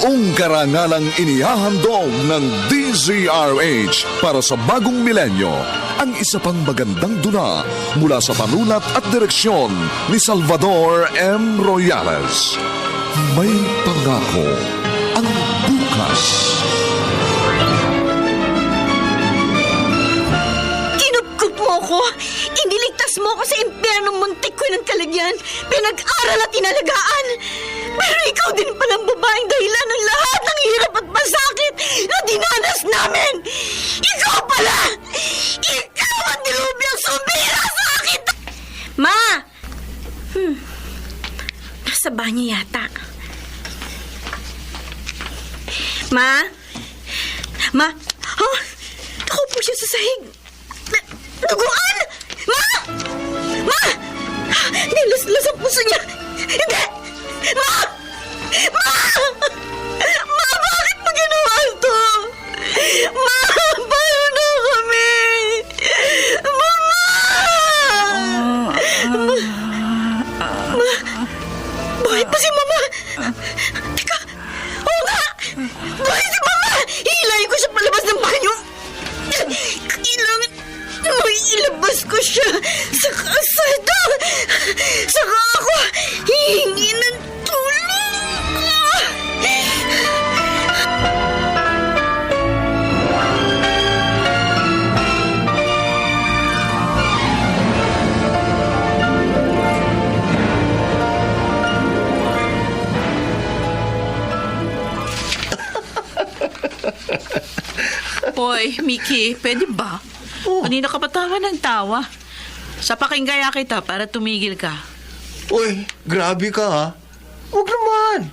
Buong karangalang inihahandog ng DZRH para sa bagong milenyo ang isa pang magandang dula mula sa panulat at direksyon ni Salvador M. Royales. May pangako ang bukas. Kinupkup mo ako! Iniligtas mo ako sa impyernong muntik ko ng kalagyan, pinag-aral at inalagaan! Pero ikaw din palang babaeng dahilan ng lahat ng hirap at masakit na dinanas namin! Ikaw pala! Ikaw ang nilubyang sumira sa akin! Ma! Nasa banyo yata. Ma? Ma? Oh, nakaupo siya sa sahig. Duguan! Ma! Ma! Nilaslas ang puso niya. Hindi! Ma! Ma! Ma, bakit mo ginawa ito? Ma, paano na kami? Mama! Ma! Buhay pa si Mama! Teka! Oo nga! Buhay si Mama! Hihilayin ko siya palabas ng banyo! Kailangan may ilabas ko siya sa kalsada! Saka ako hihingi ng tulong! Hoy, Mickey, pwede ba? Kanina ka pa tawa ng tawa. Sapakin kaya kita para tumigil ka. Uy, grabe ka ha. Huwag naman.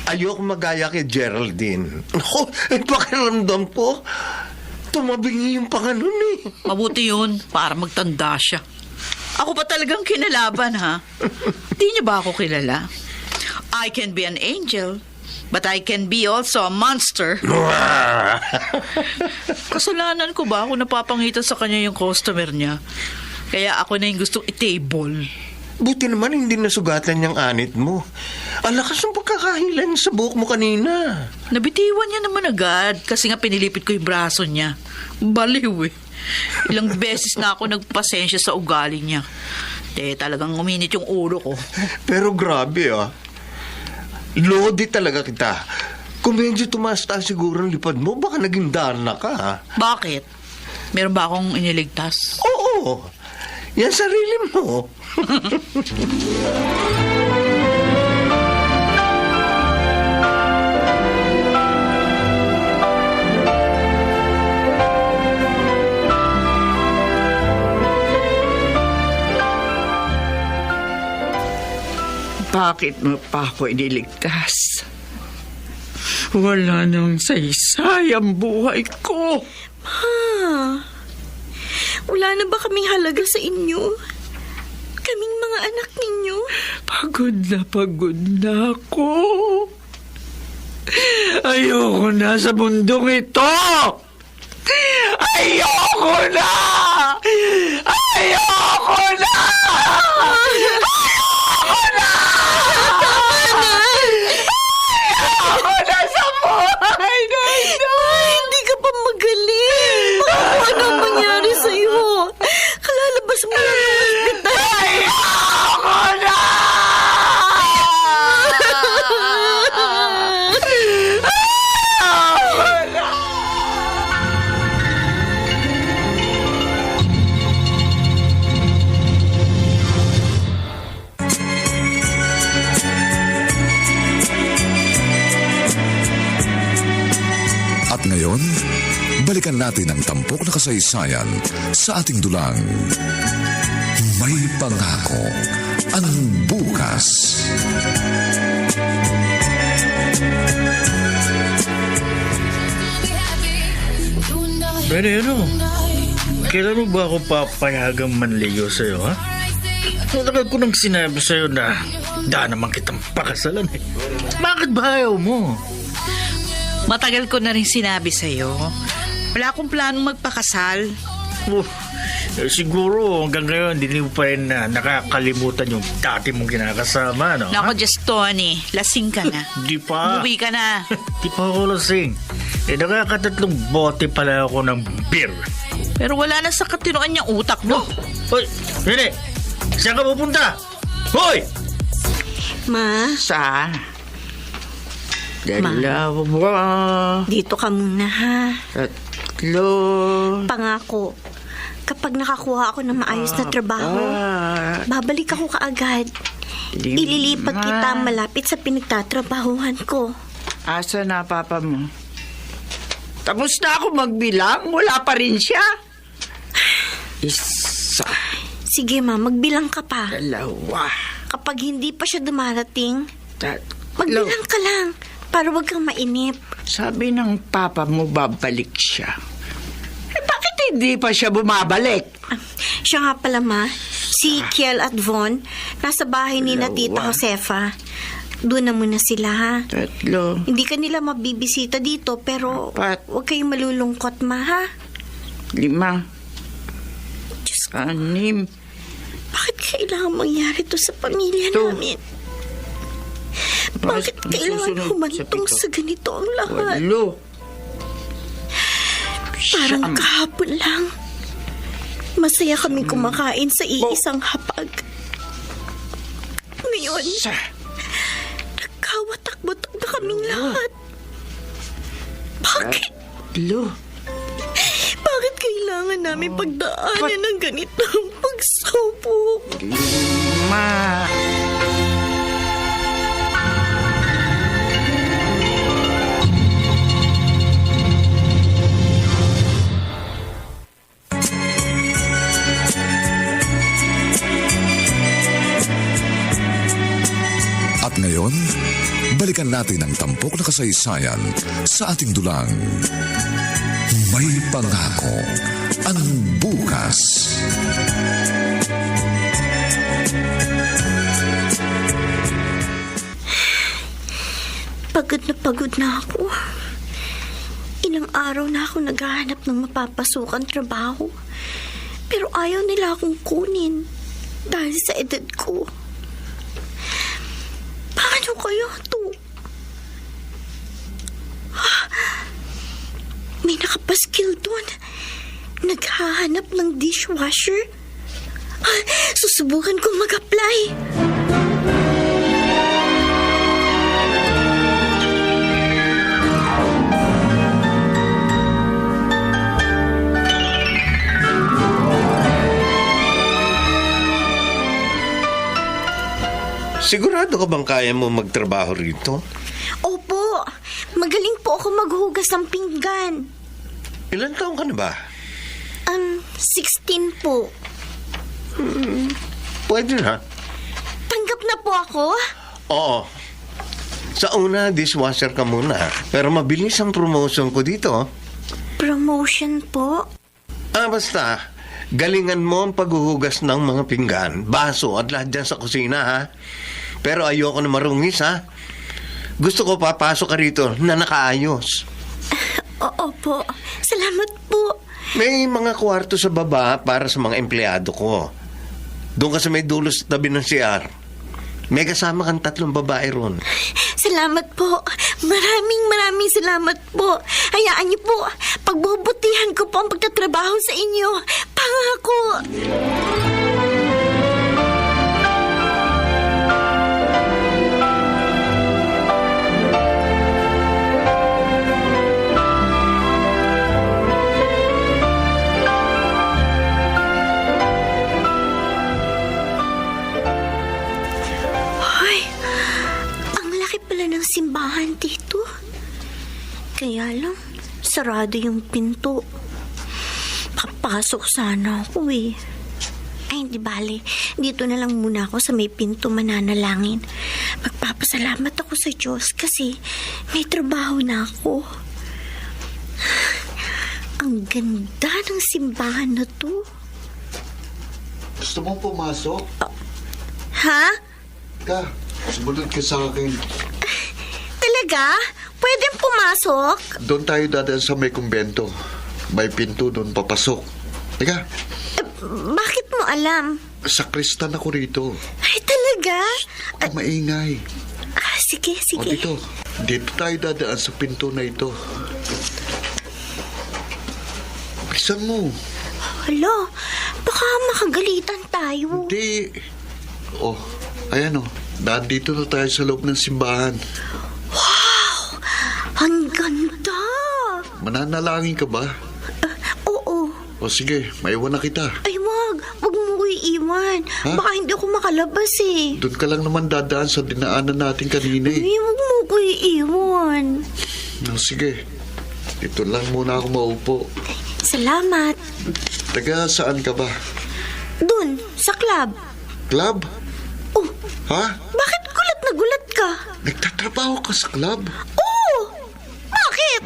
Ayoko magaya kay Geraldine. Ako, pakiramdam ko, tumabingi yung panganon eh. Mabuti yun para magtanda siya. Ako pa talagang kinalaban, ha? Di niya ba ako kilala? I can be an angel, but I can be also a monster. Kasalanan ko ba kung napapangitan sa kanya yung customer niya? Kaya ako na yung gustong i-table. Buti naman hindi nasugatan yung anit mo. Ang lakas ng pagkakahilan sa buhok mo kanina. Nabitiwan niya naman agad kasi nga pinilipit ko yung braso niya. Baliw eh. Ilang beses na ako nagpasensya sa ugali niya. Talagang uminit yung ulo ko. Pero grabe ah. Lodi talaga kita. Kung medyo tumaas-taas siguro ang lipad mo, baka naging dana ka ha. Bakit? Meron ba akong iniligtas? Oo. Yan sarili mo. Bakit mo pa ako iniligtas? Wala nang saysay ang buhay ko. Ma, wala na ba kaming halaga sa inyo? Kaming mga anak ninyo? Pagod na ako. Ayoko na sa mundong ito. Ayoko na! Ayoko na! Ayoko na! Ayoko na sa buhay na ito! Hindi ka pa magaling. Baka ano ang mangyari sa'yo? Kalalabas mo lang ng hospital. Ayoko na! At ngayon, balikan natin ang tampok na kasaysayan sa ating dulang May Pangako ang Bukas. Pero kailan mo ba ako papayagang manligaw sa'yo, ha? Matagal ko nang sinabi sa'yo na daan naman kitang pakasalan eh. Bakit ba ayaw mo? Matagal ko na rin sinabi sa'yo. Wala akong planong magpakasal. Oh, Siguro hanggang ngayon, hindi mo pa rin nakakalimutan yung dati mong kinakasama, no? Nako, just Tony, lasing ka na. Di pa. Umuwi ka na. Di pa ako lasing. Nakakatatlong bote pala ako ng beer. Pero wala na sa katinoan niyang utak mo. Hoy, Nene! Saan ka pupunta? Hoy! Ma, Dalawa, dito ka muna ha. tatlo, Pangako, kapag nakakuha ako ng maayos na trabaho, babalik ako kaagad. lima. Ililipat kita malapit sa pinagtatrabahuhan ko. Asa na papa mo? Tapos na ako magbilang, wala pa rin siya. Isa, Sige ma, magbilang ka pa. dalawa, Kapag hindi pa siya dumarating, tatlo. magbilang ka lang para wag kang mainip. Sabi ng papa mo babalik siya. Bakit hindi pa siya bumabalik? Siya nga pala ma, si Kiel at Von, nasa bahay ni na Tita Dalawa. Josefa. Doon na muna sila ha. Tatlo, Hindi ka nila mabibisita dito pero Apat. huwag kayong malulungkot ma ha. lima, Diyos ko, anim, bakit kailangan mangyari to sa pamilya Ito. namin? Bakit kailangan susunod humantong sa pito? sa ganito ang lahat? walo, Parang siyam, kahapon lang. Masaya kami kumakain sa iisang hapag. Ngayon, sa, nagkawatak-batak na kaming lahat. Bakit? tatlo, Bakit kailangan namin pagdaanan ng ganitong pagsubok? lima, At ngayon, balikan natin ang tampok na kasaysayan sa ating dulang. May pangako ang bukas. Pagod na ako. Ilang araw na ako naghahanap ng mapapasukan trabaho. Pero ayaw nila akong kunin dahil sa edad ko. Paano kaya to? May nakapaskil doon. Naghahanap ng dishwasher. Susubukan kong mag-apply. Sigurado ka bang kaya mo magtrabaho rito? Opo, magaling po ako maghugas ng pinggan. Ilan taong ka na ba? 16 po. Pwede na. Tanggap na po ako? Oo. Sa una, dishwasher ka muna. Pero mabilis ang promotion ko dito. Promotion po? Basta, galingan mo ang paghuhugas ng mga pinggan, baso at lahat dyan sa kusina, ha? Pero ayoko na marungis, ha? Gusto ko papasok ka rito na nakaayos. Oo po. Salamat po. May mga kwarto sa baba para sa mga empleyado ko. Doon ka sa may dulo sa tabi ng CR. May kasama kang 3 babae ron. Salamat po. Maraming salamat po. Hayaan niyo po. Pagbubutihan ko po ang pagtatrabaho sa inyo. Pangako. Ay, ang laki pala ng simbahan dito. Kaya lang, sarado yung pinto. Papasok sana ako eh. Ay, hindi bale. Dito na lang muna ako sa may pinto mananalangin. Magpapasalamat ako sa Diyos kasi may trabaho na ako. Ang ganda ng simbahan na to. Gusto mong pumasok? Ha? Ka, sumunod ka sa akin. Talaga? Pwedeng pumasok? Doon tayo dadaan sa may kumbento. May pinto doon papasok. Teka, Bakit mo alam? Sakristan ako rito. Ay, talaga? Huwag maingay. Sige, O sige. dito. Dito tayo dadaan sa pinto na ito. Bilisan mo. Hala, baka makagalitan tayo. Hindi. Oh, ayan o. Daan dito na tayo sa loob ng simbahan. Wow! Ang ganda! Mananalangin ka ba? Oo. O sige, maiwan na kita. Ay, wag mo ko iiwan. Ha? Baka hindi ako makalabas eh. Doon ka lang naman dadaan sa dinaanan natin kanina eh. Ay, wag mo ko iiwan. O sige, dito lang muna ako maupo. Salamat. Taga saan ka ba? Dun, sa club. Club? Oh, Ha? bakit gulat na gulat ka? Nagtatrabaho ka sa club? Oo! Bakit?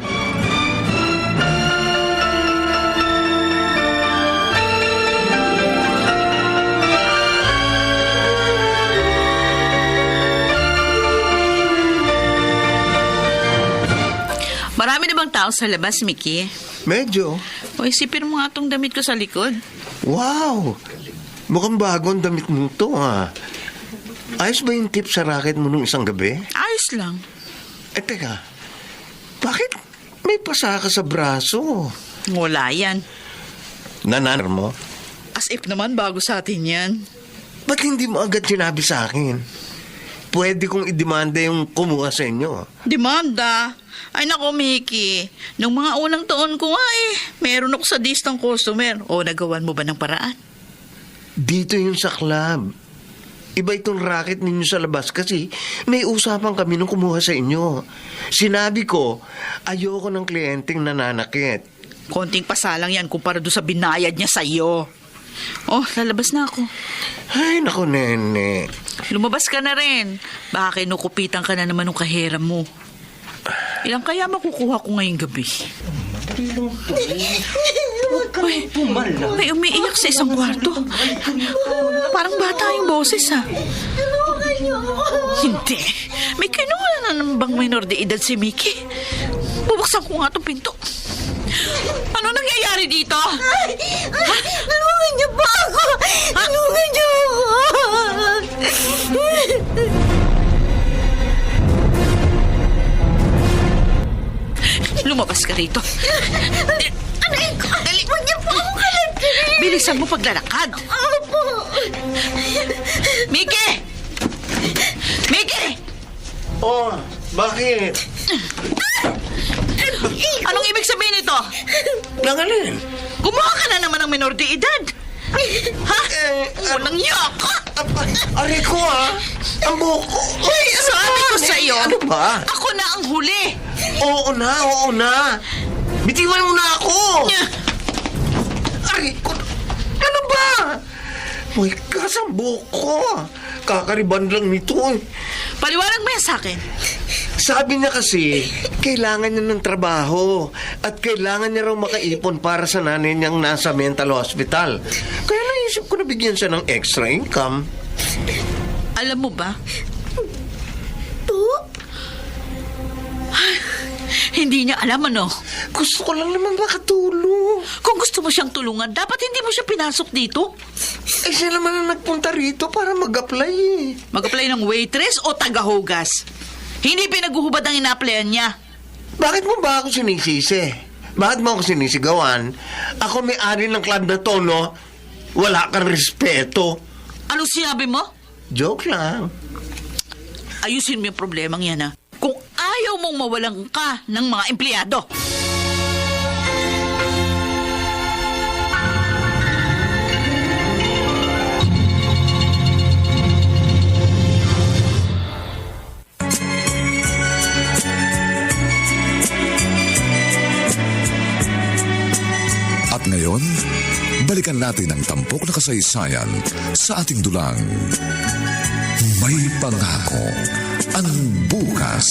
Marami na bang tao sa labas, Mickey? Medyo. O isipin mo nga itong damit ko sa likod. Wow! Mukhang bago ang damit mo to, ha? Ayos ba yung tip sa racket mo nung isang gabi? Ayos lang. Teka. Bakit may pasa ka sa braso? Wala yan. Nanar mo? As if naman bago sa atin yan. Ba't hindi mo agad sinabi sa akin? Pwede kong idemanda yung kumuha sa inyo. Demanda? Ay nako, Mickey. Nung mga unang taon ko nga meron ako sa distang customer. O nagawan mo ba ng paraan? Dito yun sa club. Iba itong racket ninyo sa labas kasi may usapan kami nung kumuha sa inyo. Sinabi ko, ayoko ng kliyenteng nananakit. Konting pasalang yan kumpara doon sa binayad niya sa iyo. Oh, lalabas na ako. Ay, naku, nene. Lumabas ka na rin. Baka kinukupitan ka na naman ng kahera mo. Ilang kaya makukuha ko ngayong gabi? Ay, may umiiyak sa isang kwarto. Parang bata yung boses, ha? Tulungan niyo ako. Hindi. May kinuha na ng bang minor de edad si Mickey. Bubuksan ko nga itong pinto. Ano nangyayari dito? Tulungan niyo ba ako? Tulungan niyo ako. Lumabas ka rito. Aray ko! Huwag niyo po ako kalagkirin! Bilisan mo paglalakad. Opo! Mickey! Mickey! Oh, bakit? Anong ibig sabihin nito? Nangalin? Gumawa ka na naman ng minor de edad. Ha? Walang yaka. Aray ko, ha? Ang buhok ko. Uy, Sabi ko sa iyo, Ano ba? ako na ang huli. Oo na. Bitiwan mo na ako. Aray ko. Ano ba? May kasambok ko. Kakariban lang nito. Paliwanag mo yan sa akin. Sabi niya kasi, kailangan niya ng trabaho at kailangan niya raw makaipon para sa nanay niyang nasa mental hospital. Kaya naisip ko na bigyan siya ng extra income. Alam mo ba, Po? hindi niya alam ano. Gusto ko lang naman makatulong. Kung gusto mo siyang tulungan, dapat hindi mo siya pinasok dito. Eh, siya naman ang nagpunta rito para mag-apply eh. Mag-apply ng waitress o tagahugas. Hindi pinaghuhubad ang ina-applyan niya. Bakit mo ba ako sinisisi? Bakit mo ako sinisigawan? Ako may-ari ng club na to, no? Wala kang respeto. Anong sinabi mo? Joke lang. Ayusin mo yung problemang yan, ha? Kung ayaw mong mawalan ka ng mga empleyado. At ngayon, balikan natin ang tampok na kasaysayan sa ating dulang. May pangako ang bukas.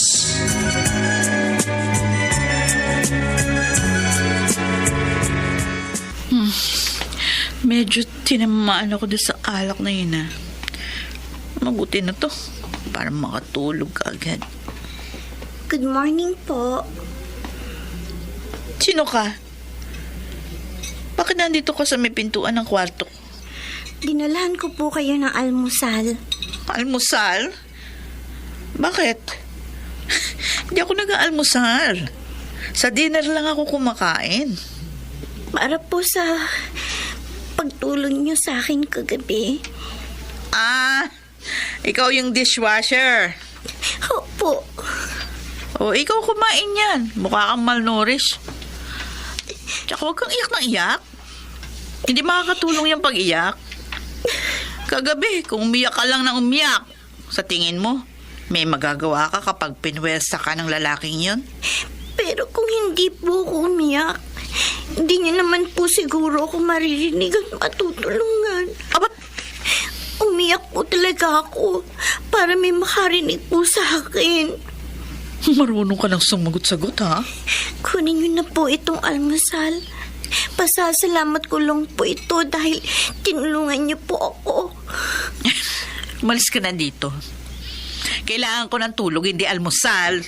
Medyo tinamaan ako doon sa alak na yun, ha? Mabuti na to. Para makatulog ka agad. Good morning po. Sino ka? Bakit Bakit nandito ka sa may pintuan ng kwarto? Dinalahan ko po kayo ng almusal. Almusal? Bakit? Hindi ako nag-aalmusal. Sa dinner lang ako kumakain. Para po sa pagtulong niyo sa akin kagabi. Ah, ikaw yung dishwasher. Opo. O, ikaw kumain yan. Mukha kang malnourished. Tsaka huwag kang iyak ng iyak. Hindi makakatulong yung pag-iyak. Kagabi, kung umiyak ka lang ng umiyak, sa tingin mo, may magagawa ka kapag pinwesta ka ng lalaking yun? Pero kung hindi po ako umiyak, hindi niyo naman po siguro ako maririnig at matutulungan. Abat, Umiyak po talaga ako para may makarinig po sa akin. marunong ka ng sumagot-sagot, ha? Kunin niyo na po itong almusal. Pasasalamat ko lang po ito dahil tinulungan niyo po ako. Umalis ka na dito. Kailangan ko ng tulog, hindi almusal.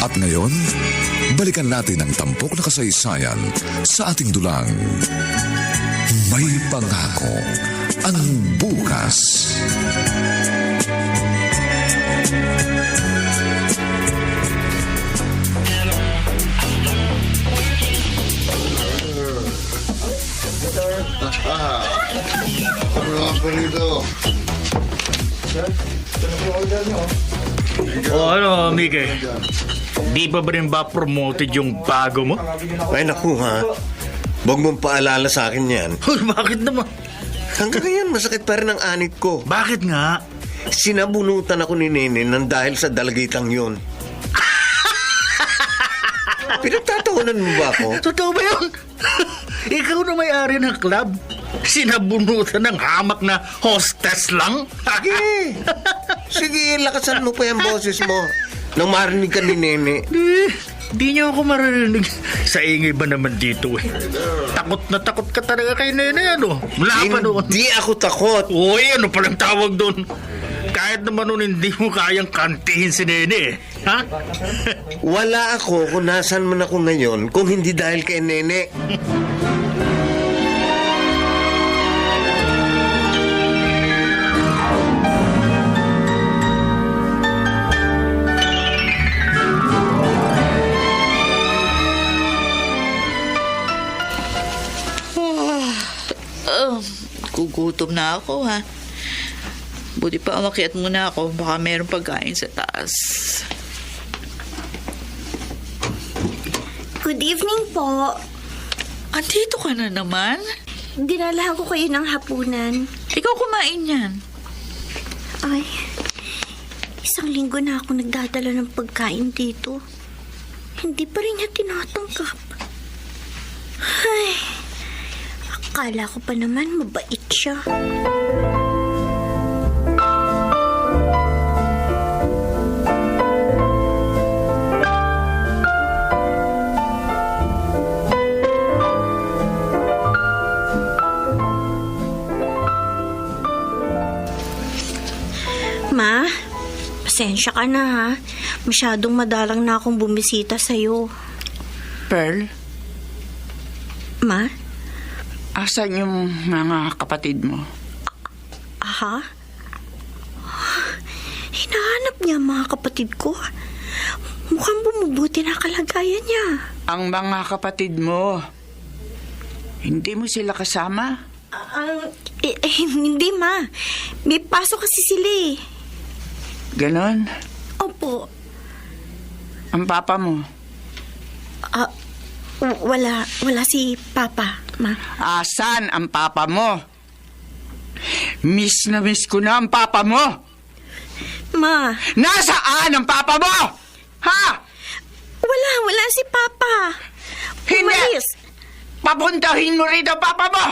At ngayon, balikan natin ang tampok na kasaysayan sa ating dulang. May pangako ang bukas. Ano ang palito? O ano, Mike? Di pa ba rin ba promoted yung bago mo? Ay naku ha. Huwag mong paalala sa akin yan. Uy, bakit naman? Hanggang ngayon, masakit pa rin ang anit ko. Bakit nga? Sinabunutan ako ni Nene nang dahil sa dalagitang yun. Pinagtatawanan mo ba ako? Totoo ba yun? Ikaw na may-ari ng club? Sinabunutan ng hamak na hostess lang? Sige. Sige, lakasan mo pa yung boses mo. Nang marinig ka ni Nene. Di niyo ako maririnig. Sa ingay ba naman dito eh? Takot na takot ka talaga kay Nene, ano? Mula pa noon. Hindi ako takot. Uy, ano palang tawag doon? Kahit naman noon hindi mo kayang kantihin si Nene eh. Ha? Wala ako kung nasan man ako ngayon kung hindi dahil kay Nene. Gugutom na ako, ha? Buti pa umakyat muna ako. Baka mayroong pagkain sa taas. Good evening po. Andito ka na naman? Dinalahan ko kayo ng hapunan. Ikaw kumain yan. Ay, 1 linggo na ako nagdadala ng pagkain dito. Hindi pa rin niya tinatanggap. Ay, akala ko pa naman mabait siya. Ma, pasensya ka na ha. Masyadong madalang na akong bumisita sa'yo. Pearl, Ma? asan yung mga kapatid mo? Aha? Hinahanap niya ang mga kapatid ko. Mukhang bumubuti na kalagayan niya. Ang mga kapatid mo, hindi mo sila kasama? Hindi ma. May pasok kasi sila eh. Ganon? Opo. Ang papa mo? Wala si Papa, ma. Asan ang papa mo? Miss na miss ko na ang papa mo! Ma, Nasaan ang papa mo? Ha? wala si Papa. Hindi! Umalis. Papuntahin mo rito ang papa mo!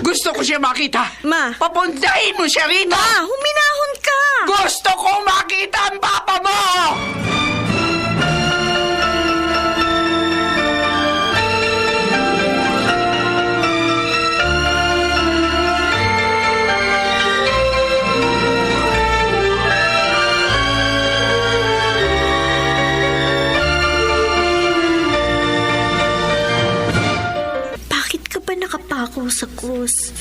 Gusto ko siya makita. Ma. Papuntahin mo siya rito! Ma, huminahon ka. Gusto ko makita ang papa mo! ako sa krus.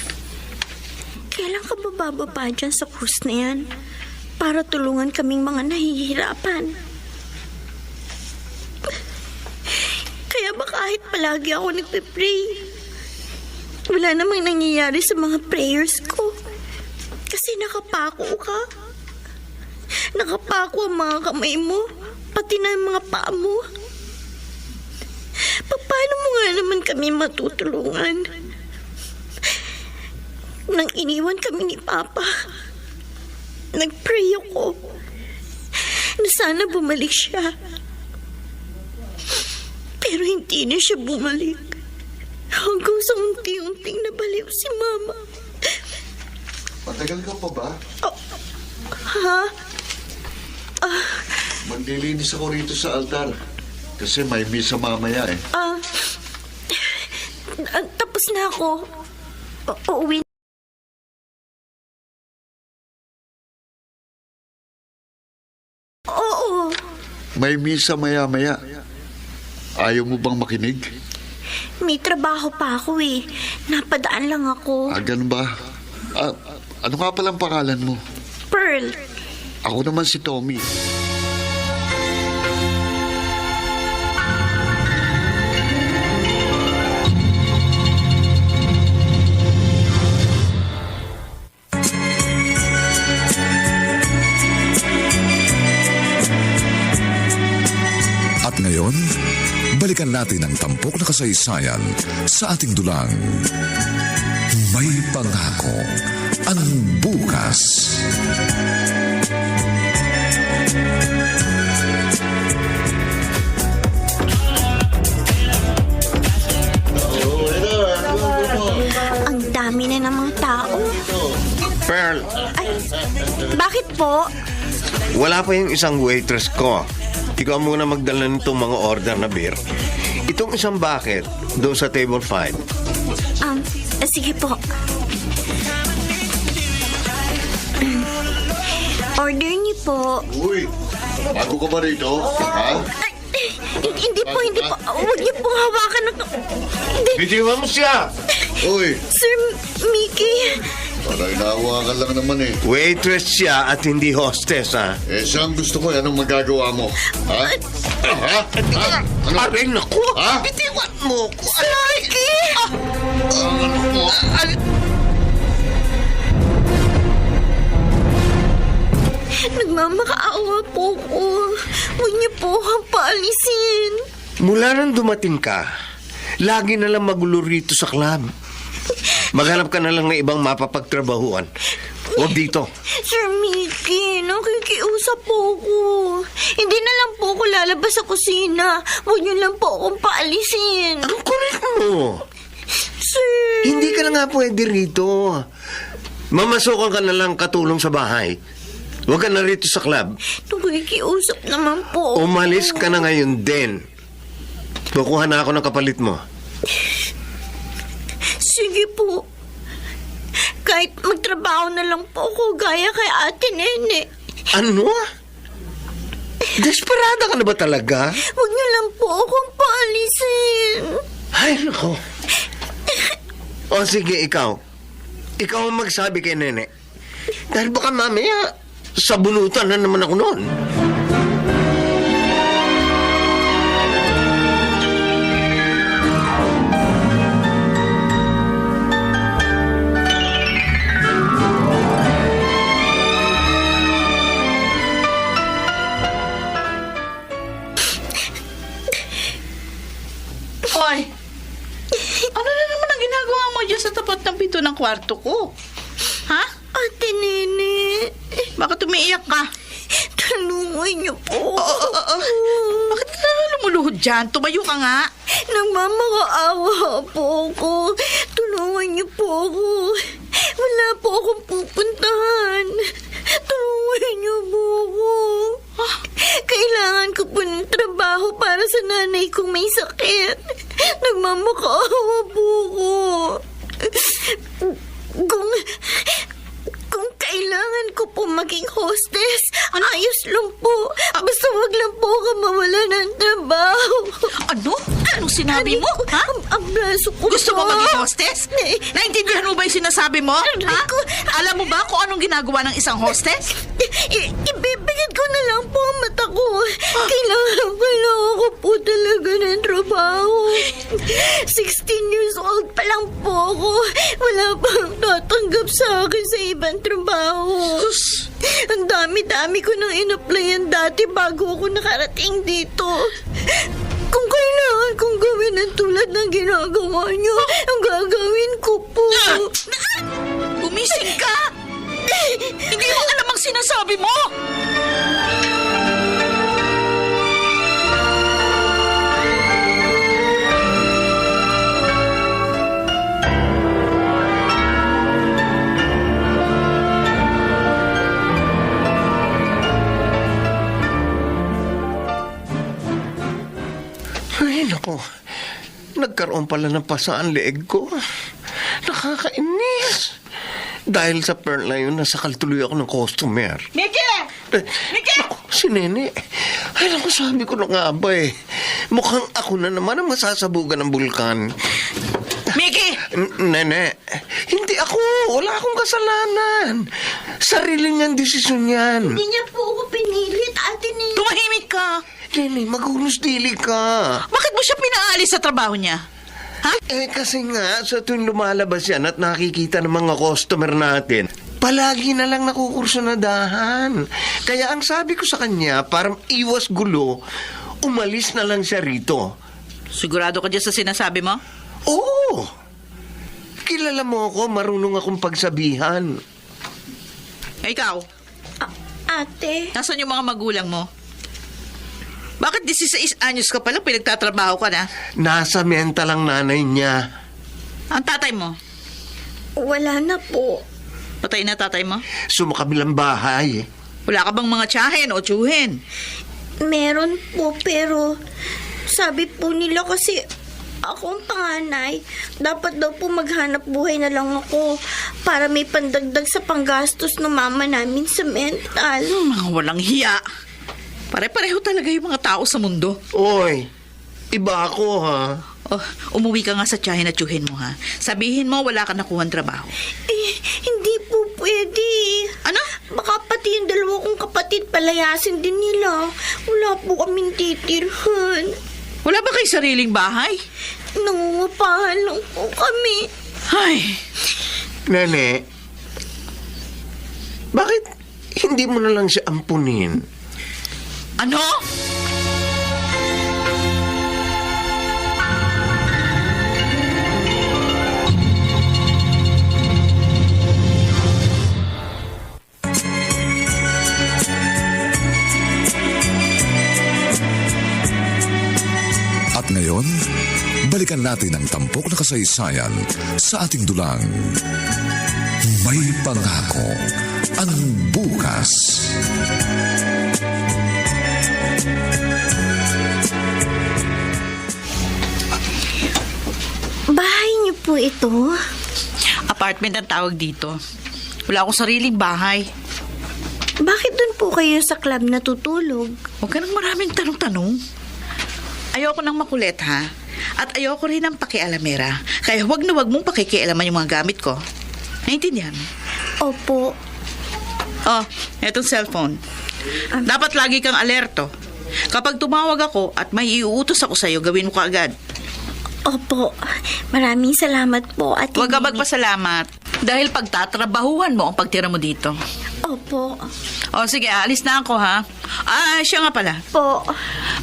Kailan ka bababa dyan sa krus na yan? Para tulungan kaming mga nahihirapan. Kaya ba kahit palagi ako nagpe-pray, wala namang nangyayari sa mga prayers ko? Kasi nakapako ka. Nakapako ang mga kamay mo, pati na ang mga paa mo. Paano mo nga naman kami matutulungan? Nang iniwan kami ni Papa, nag-pray ako na sana bumalik siya. Pero hindi na siya bumalik. Hanggang sa unti-unting nabaliw si Mama. Matagal ka pa ba? Ha? Maglilinis ako rito sa altar. Kasi may misa mamaya eh. Tapos na ako. Uuwi. Oo. May misa maya-maya. Ayaw mo bang makinig? May trabaho pa ako eh. Napadaan lang ako. Ganun ba? Ano nga palang pangalan mo? Pearl. Ako naman si Tommy. At ngayon, balikan natin ang tampok na kasaysayan sa ating dulang. May pangako ang bukas. Ang dami na ng mga tao. Pearl, Ay, bakit po? wala pa yung isang waitress ko. Ikaw muna magdala nitong mga order na beer. Itong isang bucket, doon sa table 5. Sige po. Order niyo po. Uy, bago ka ba rito? Ha? Hindi po. Huwag niyo pong hawakan na to. Bitiwan mo siya! Uy, Sir Mickey. para inahawakan lang naman eh. Waitress siya at hindi hostess, ha? Siyang gusto ko, anong magagawa mo? Ha? Ha? Ano? Aray, naku! Ha? Bitiwan mo ko! Sir Mickey! Ano mo? Nagmamakaawa po ko. Huwag niyo po akong paalisin. Mula nang dumating ka, lagi na lang magulo rito sa club. Maghanap ka na lang ng ibang mapapagtrabahuan. Huwag dito. Sir Mickey, nakikiusap po ko. Hindi na lang po ako lalabas sa kusina. Huwag niyo lang po akong paalisin. Ang kulit mo. Sir. Hindi ka na nga pwede rito. Mamasukan ka na lang katulong sa bahay. Huwag ka na rito sa club. Nakikiusap naman po. Umalis ka na ngayon din. Kukuha na ako ng kapalit mo. Sige po. Kahit magtrabaho na lang po ako gaya kay Ate Nene. Ano? Desperada ka na ba talaga? Huwag niyo lang po akong paalisin. Ay, nako. O sige, ikaw. Ikaw ang magsabi kay Nene. Dahil baka mamaya, sabunutan na naman ako noon. Hoy! Ano na naman ang ginagawa mo dyan sa tapat ng pinto ng kwarto ko? Ha? Ate Nene. Bakit umiiyak ka? Tulungan niyo po. Bakit ka lumuluhod dyan? Tumayo ka nga. Nagmamakaawa po ako. Tulungan niyo po ako. Wala po akong pupuntahan. Tulungan niyo po ako. Kailangan ko po ng trabaho para sa nanay kong may sakit. Nagmamakaawa po ako. Kung kailangan ko po maging hostess, ayos lang po. Basta wag lang po ako mawala ng trabaho. Ano? Anong sinabi mo? Ha? Ablas Gusto mo maging hostess? Naintindihan mo ba yung sinasabi mo? Ha? Alam mo ba kung anong ginagawa ng isang hostess? Ibibigit ko na lang po ang mata ko. Kailangan ko po talaga ng trabaho. 16 years old pa lang po ako. Wala pang tatanggap sa akin sa ibang trabaho. Ang dami-dami ko nang in-applyan dati bago ako nakarating dito. Kung kailangan kong gawin ang tulad ng ginagawa niyo, ang gagawin ko po. Gumising ka! Hindi mo alam ang sinasabi mo! Ay, naku. Nagkaroon pala ng pasa ang leeg ko. Nakakainis. Dahil sa pearl na yun, nasakal tuloy ako ng customer. Miki! Miki! Naku, si Nene. Ay, naku, sabi ko na nga ba eh. Mukhang ako na naman ang masasabugan ng bulkan. Miki! Nene, hindi ako. Wala akong kasalanan. Sarili niyang desisyon yan. Hindi niya po ako pinilit, Ate Nene. Tumahimik ka! Nene, maghunos dili ka. Bakit mo siya pinaalis sa trabaho niya? Ha? Eh, kasi nga, sa tuwing lumalabas yan at nakikita ng mga customer natin, palagi na lang nakukursunadahan. Kaya ang sabi ko sa kanya, parang iwas gulo, umalis na lang siya rito. Sigurado ka dyan sa sinasabi mo? Oo! Kilala mo ako, marunong akong pagsabihan. Ikaw, Ate, nasan yung mga magulang mo? Bakit 16 anyos ka pala pinagtatrabaho ka na? Nasa mental ang nanay niya. Ang tatay mo? wala na po. Patay na tatay mo? Sumakabilang bahay. Wala ka bang mga tiyahin o tiyuhin? Meron po, pero sabi po nila kasi ako ang panganay. Dapat daw po maghanap buhay na lang ako para may pandagdag sa panggastos ng mama namin sa mental. Mga walang hiya. Pare-pareho talaga yung mga tao sa mundo. Oy, iba ako ha. Oh, umuwi ka nga sa tiyahin at tiyuhin mo, ha? Sabihin mo wala ka nakuha trabaho. Hindi po pwede. Ano? Baka pati yung dalawa kong kapatid palayasin din nila. Wala po kaming titirhan. Wala ba kayo sariling bahay? Nangungupahan lang po kami. Ay, Nene, bakit hindi mo na lang siya ampunin? ano? At ngayon, balikan natin ang tampok na kasaysayan sa ating dulang. May pangako ang bukas. Bahay niyo po ito? Apartment ang tawag dito. Wala akong sariling bahay. Bakit doon po kayo sa club natutulog? Huwag ka nang maraming tanong-tanong. Ayoko nang makulit, ha? At ayoko rin ng pakialamera. Kaya huwag na huwag mong pakikialaman yung mga gamit ko. Naintindihan? Opo. Oh, etong cellphone. Dapat lagi kang alerto. Kapag tumawag ako at may iuutos ako sa'yo, gawin mo kaagad. Opo. Maraming salamat po, Ate Huwag ka Nene. magpasalamat. Dahil pagtatrabahuhan mo ang pagtira mo dito. Opo. O sige, alis na ako, ha? Siya nga pala. Po.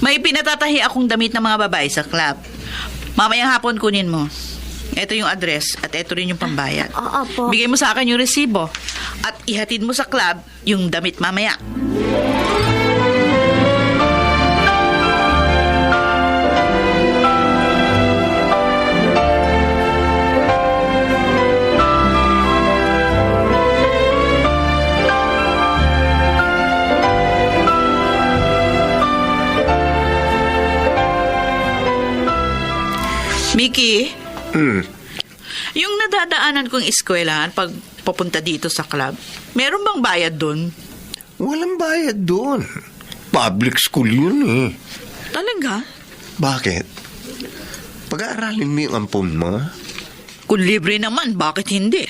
May pinatatahi akong damit ng mga babae sa club. Mamayang hapon kunin mo. Ito yung address at ito rin yung pambayad. Opo. Bigay mo sa akin yung resibo at ihatid mo sa club yung damit mamaya. Mickey, yung nadadaanan kong eskwelahan pag papunta dito sa club, meron bang bayad dun? Walang bayad doon. Public school yun eh. Talaga? Bakit? Pag-aaralin mo yung ampon mo. Kung libre naman, bakit hindi?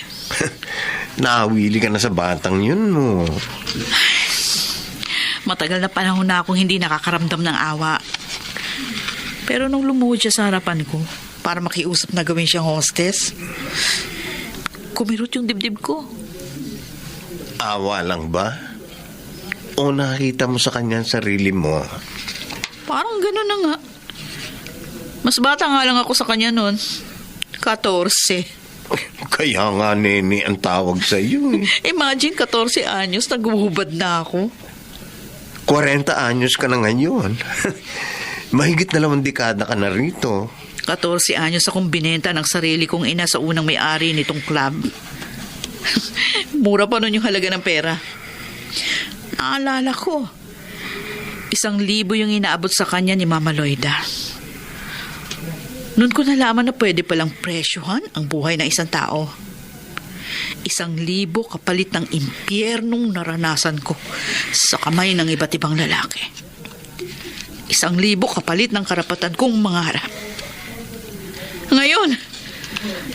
Nakawili ka na sa batang yun mo. Matagal na panahon na akong hindi nakakaramdam ng awa. Pero nung lumuhod siya sa harapan ko, para makiusap na gawin siyang hostess, kumirot yung dibdib ko. Awa lang ba? O nakita mo sa kanya ang sarili mo? Parang gano'n na nga. Mas bata nga lang ako sa kanya noon. 14. Kaya nga, nene, ang tawag sa iyo. Imagine, 14 anyos, naguhubad na ako. 40 anyos ka na ngayon. Mahigit 2 dekada ka na rito. 14 anyos akong binenta ng sarili kong ina sa unang may-ari nitong club. Mura pa nun yung halaga ng pera. Naalala ko, 1,000 yung inaabot sa kanya ni Mama Loida. Noon ko nalaman na pwede palang presyohan ang buhay ng isang tao. 1,000 kapalit ng impyernong naranasan ko sa kamay ng iba't ibang lalaki. 1,000 kapalit ng karapatan kong mangarap. Ngayon,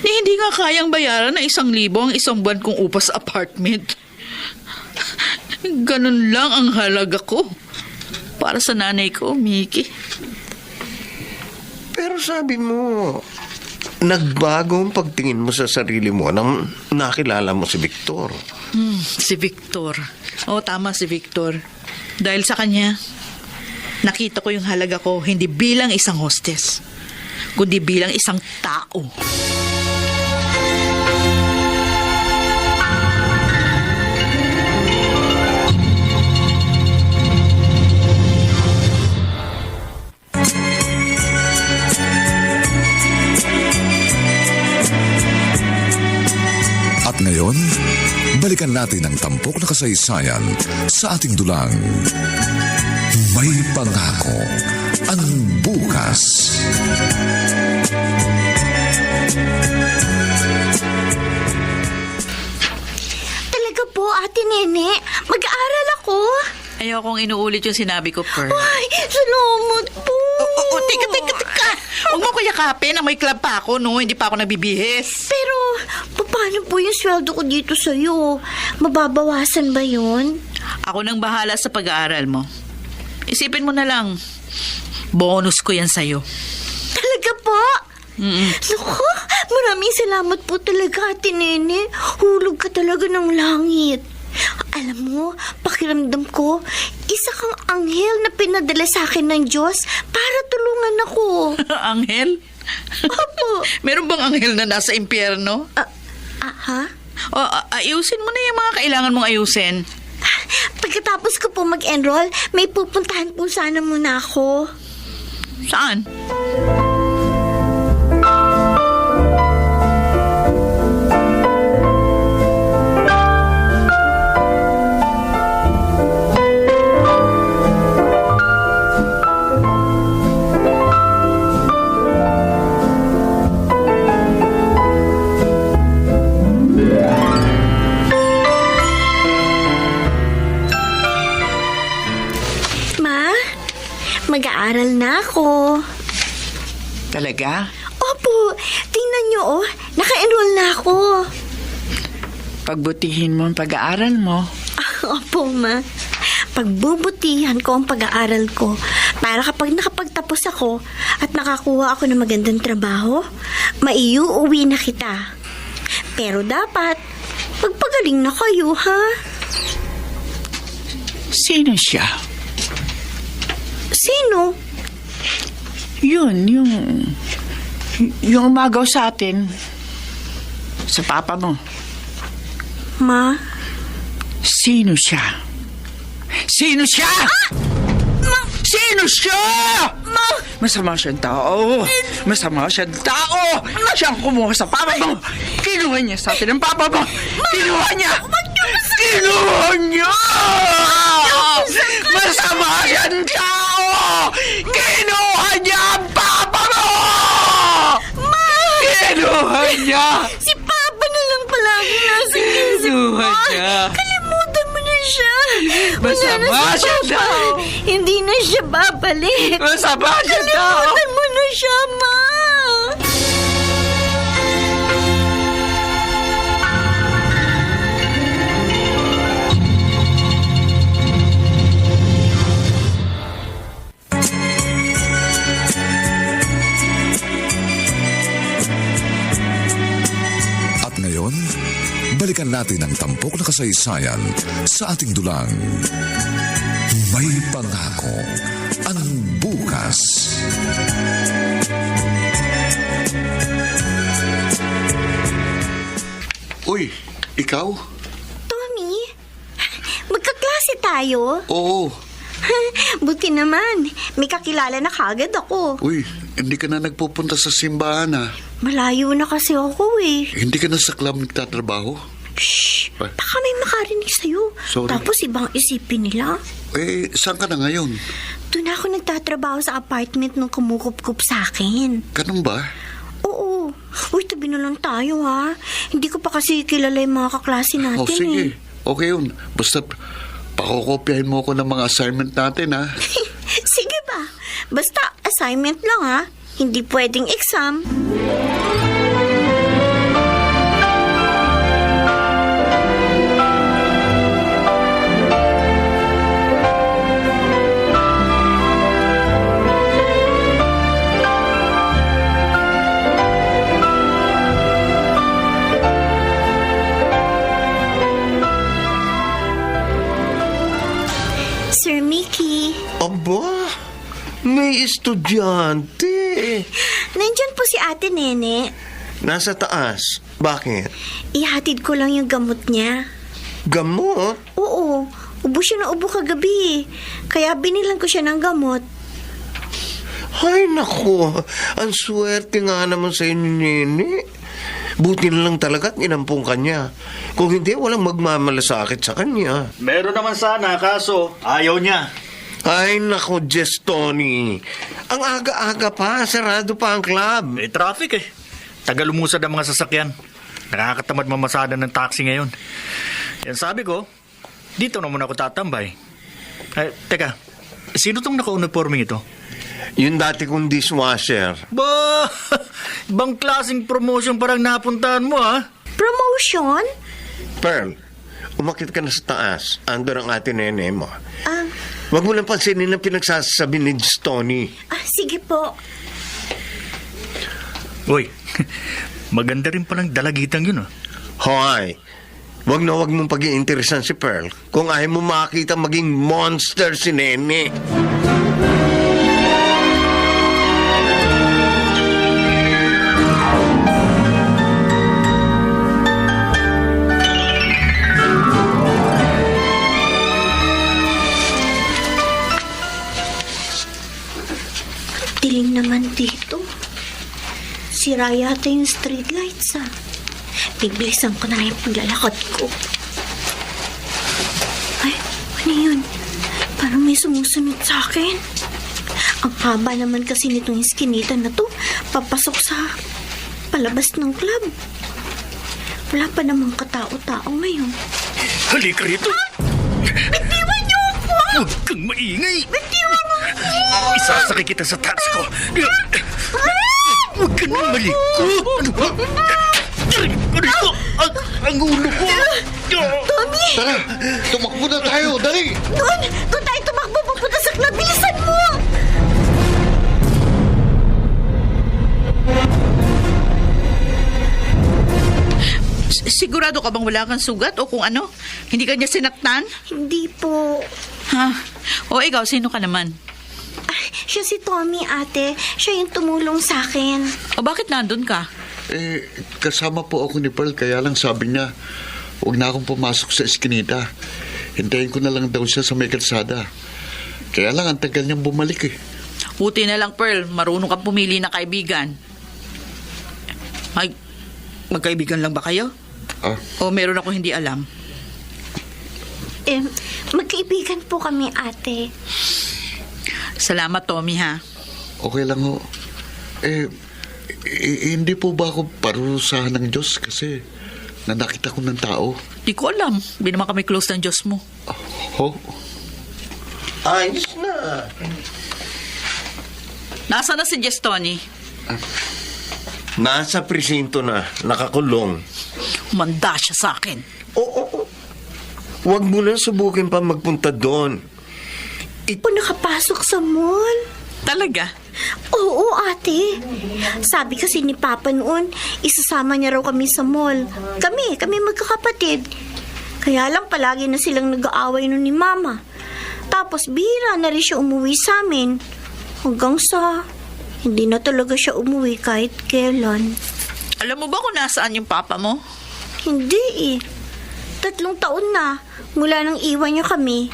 hindi nga kayang bayaran na 1,000 ang isang buwan kong upa sa apartment. Ganun lang ang halaga ko para sa nanay ko, Mickey. Pero sabi mo, nagbago ang pagtingin mo sa sarili mo nang nakilala mo si Victor. Si Victor. Oo, tama si Victor. Dahil sa kanya, nakita ko yung halaga ko hindi bilang isang hostess, kundi bilang isang tao. At ngayon, balikan natin ang tampok na kasaysayan sa ating dulang. May pangako ang bukas. Talaga po, Ate Nene. Mag-aaral ako. Ayokong inuulit yung sinabi ko, Pearl. Ay, salamat po. Teka. Huwag mo ko yakapin. May club pa ako, no? Hindi pa ako nagbibihis. Pero, paano po yung sweldo ko dito sa'yo? Mababawasan ba yun? Ako nang bahala sa pag-aaral mo. Isipin mo na lang, bonus ko yan sa'yo. Talaga po? Naku, maraming salamat po talaga, Ate Nene. Hulog ka talaga ng langit. Alam mo, pakiramdam ko, isa kang anghel na pinadala sa akin ng Diyos para tulungan ako. Anghel? Opo. Meron bang anghel na nasa impyerno? Ha? Ayusin mo na yung mga kailangan mong ayusin. Pagkatapos ko po mag-enroll, may pupuntahan po sana muna ako. Saan? Mag-aaral na ako. Talaga? Opo, tingnan niyo naka-enroll na ako. Pagbutihin mo ang pag-aaral mo. Opo, Ma. Pagbubutihan ko ang pag-aaral ko para kapag nakapagtapos ako at nakakuha ako ng magandang trabaho, maiuuwi na kita. Pero dapat, magpagaling na kayo, ha? Sino siya? Sino? Yun, yung umagaw sa atin. Sa papa mo. Ma? Sino siya? Sino siya? Sino siya? Masama siyang tao. Masama siyang tao. Siyang kumuha sa papa mo. Kinuha niya sa atin ang papa mo. Kinuha niya. Kinuha niya. Masama siyang tao. Kinuha niya ang papa mo. Kinuha niya. Si Papa na lang palagi nasa isip Kinuha ko. niya. Kalimutan mo na siya. Masama Wala na si siya Papa. daw. Hindi na siya babalik. Masama siya daw. Kalimutan mo na siya, Ma. Ngayon, balikan natin ang tampok na kasaysayan sa ating dulang. May pangako ang bukas. Uy, ikaw? Tommy, magkaklase tayo. Oo. Buti naman, may kakilala na kagad ako. Uy, hindi ka na nagpupunta sa simbahan ha? Malayo na kasi ako eh. Hindi ka na sa club nagtatrabaho? Shh! Ay. Baka may makarinig sa'yo. Sorry. Tapos ibang isipin nila. Eh, saan ka na ngayon? Doon ako nagtatrabaho sa apartment nung kumukup-kup sa akin. Ganun ba? Oo. Uy, tabi na lang tayo ha. Hindi ko pa kasi kilala yung mga kaklase natin Oh, sige. eh. Okay yun. Basta pakokopyahin mo ko ng mga assignment natin ha? Sige ba? Basta assignment lang ha. Hindi pwedeng exam. Sir Mickey, Aba, may estudyante. nandyan po si Ate Nene. Nasa taas. Bakit? Ihatid ko lang yung gamot niya. Gamot? Oo, ubo siya na ubo kagabi. Kaya binilan ko siya ng gamot. Ay, nako. Ang swerte nga naman sa inyo, Nene. Buti na lang talaga at inampung kanya. Kung hindi, walang magmamalasakit sa kanya. Meron naman sana, kaso ayaw niya. Ay, nako, Jess Tony. Ang aga-aga pa, sarado pa ang club. May traffic eh. Tagal lumusad ang mga sasakyan. Nakakatamad mamasada ng taxi ngayon. Yan sabi ko, dito na muna ako tatambay. Ay, teka, sino tong naka-uniforming ito? Yung dati kong dishwasher. Ba, ibang klaseng promotion parang napuntahan mo ha? Promotion? Pearl, umakit ka na sa taas. Andun ang ate nene mo. Ah, Huwag mo lang pansinin ang pinagsasabi ni Jess Tony. sige po. Uy, maganda rin palang dalagitang yun ah. Hoy, wag mong pag-iinteresan si Pearl kung ayaw mo makita maging monster si Nene. Dilim naman dito. Sira yata yung street lights ah. Bibilisan ko na yung paglalakad ko. Ay, ano yun? Parang may sumusunod sa akin. Ang haba naman kasi nitong iskinita na to. Papasok sa palabas ng club. Wala pa namang katao-tao ngayon. Halika rito! Bitiwan niyo ako! Huwag kang maingay! Bitiwan mo ako! Isasakay kita sa taxi ko! Huwag ka nang malikot! Ano ba? Aray ko! Ang ulo ko! Tommy! Tara, tumakbo na tayo, dali! Doon tayo tumakbo papunta sa club. Bilisan mo! Sigurado ka bang wala kang sugat o kung ano? Hindi ka niya sinaktan? Hindi po. Ha? O ikaw, sino ka naman? Siya si Tommy, ate. Siya yung tumulong sa akin. O bakit nandun ka? Eh, kasama po ako ni Pearl, kaya lang sabi niya, huwag na akong pumasok sa eskinita. Hintayin ko na lang daw siya sa may kalsada. Kaya lang, ang tagal niyang bumalik eh. Buti na lang, Pearl. Marunong kang pumili ng kaibigan. Ay, magkaibigan lang ba kayo? Ah, O meron ako hindi alam? Magkaibigan po kami, ate. Salamat, Tommy, ha? okay lang ho. Hindi po ba ako parurusahan ng Diyos kasi nanakita ko ng tao? Di ko alam. Hindi naman kami close ng Diyos mo. Ho? Ayos na. Nasaan na si Jess Tony? Nasa presinto na, nakakulong. Manda siya sa akin. Oo. Huwag mo na subukin pa magpunta doon. Po nakapasok sa mall. Talaga? Oo, ate. Sabi kasi ni Papa noon, isasama niya raw kami sa mall. Kami magkakapatid. Kaya lang palagi na silang nag-aaway nun ni Mama. Tapos bihira na rin siya umuwi sa amin. Hanggang sa hindi na talaga siya umuwi kahit kailan. Alam mo ba kung nasaan yung papa mo? Hindi eh. 3 taon na mula nang iwan niya kami.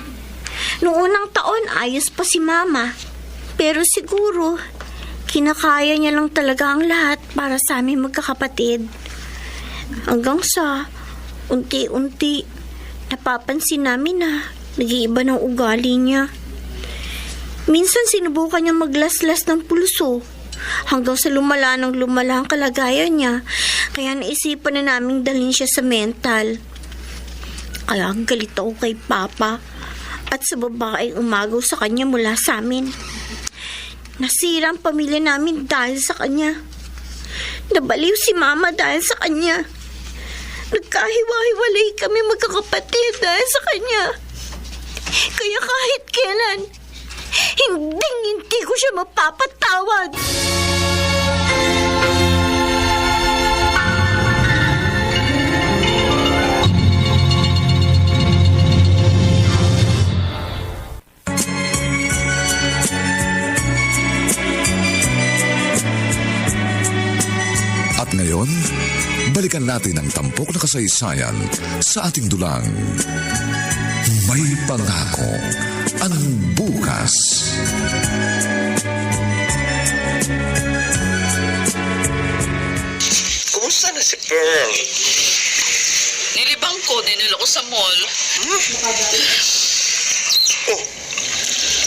Noong unang taon, ayos pa si Mama. Pero siguro, kinakaya niya lang talaga ang lahat para sa aming magkakapatid. Hanggang sa, unti-unti, napapansin namin na nag-iiba ng ugali niya. Minsan sinubukan niya maglaslas ng pulso hanggang sa lumala ang kalagayan niya. Kaya naisipan na naming dalhin siya sa mental. Kaya galit ako kay Papa at sa babaeng umagaw sa kanya mula sa amin. Nasira ang pamilya namin dahil sa kanya. Nabaliw si Mama dahil sa kanya. Nagkahiwa-hiwalay kami magkakapatid dahil sa kanya. Kaya kahit kailan, hindi ko siya mapapatawad. At ngayon, balikan natin ang tampok na kasaysayan sa ating dulang. May pangako ang bukas. Kumusta na si Pearl? Nilibang ko, dinala ko sa mall. Oh,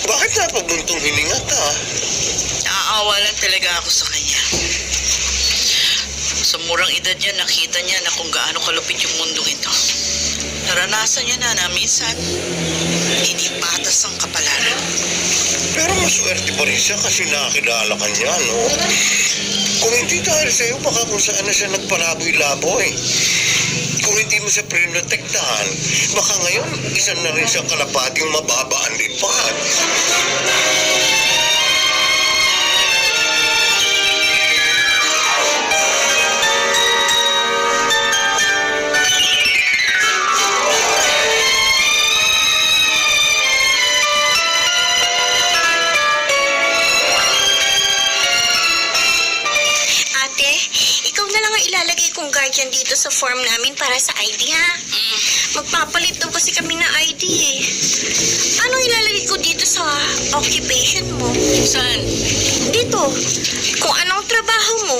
bakit napabuntong hininga ka? Naaawa lang talaga ako sa kanya. Sa murang edad niya, nakita niya na kung gaano kalupit yung mundong ito. Naranasan niya na minsan, hindi patas ang kapalaran. Pero maswerte pa rin siya kasi nakakilala ka niya, no? Kung hindi dahil sa'yo, baka kung saan na siya nagpalaboy-laboy. Kung hindi mo siya prinotektahan, baka ngayon, isa na rin siyang kalapating mababa ang lipad. Ate, ikaw na lang ang ilalagay kong guardian dito sa form namin para sa ID, ha? Magpapalit daw kasi kami ng ID, eh. Ano ilalagay ko dito sa occupation mo? Saan? Dito. Kung anong trabaho mo.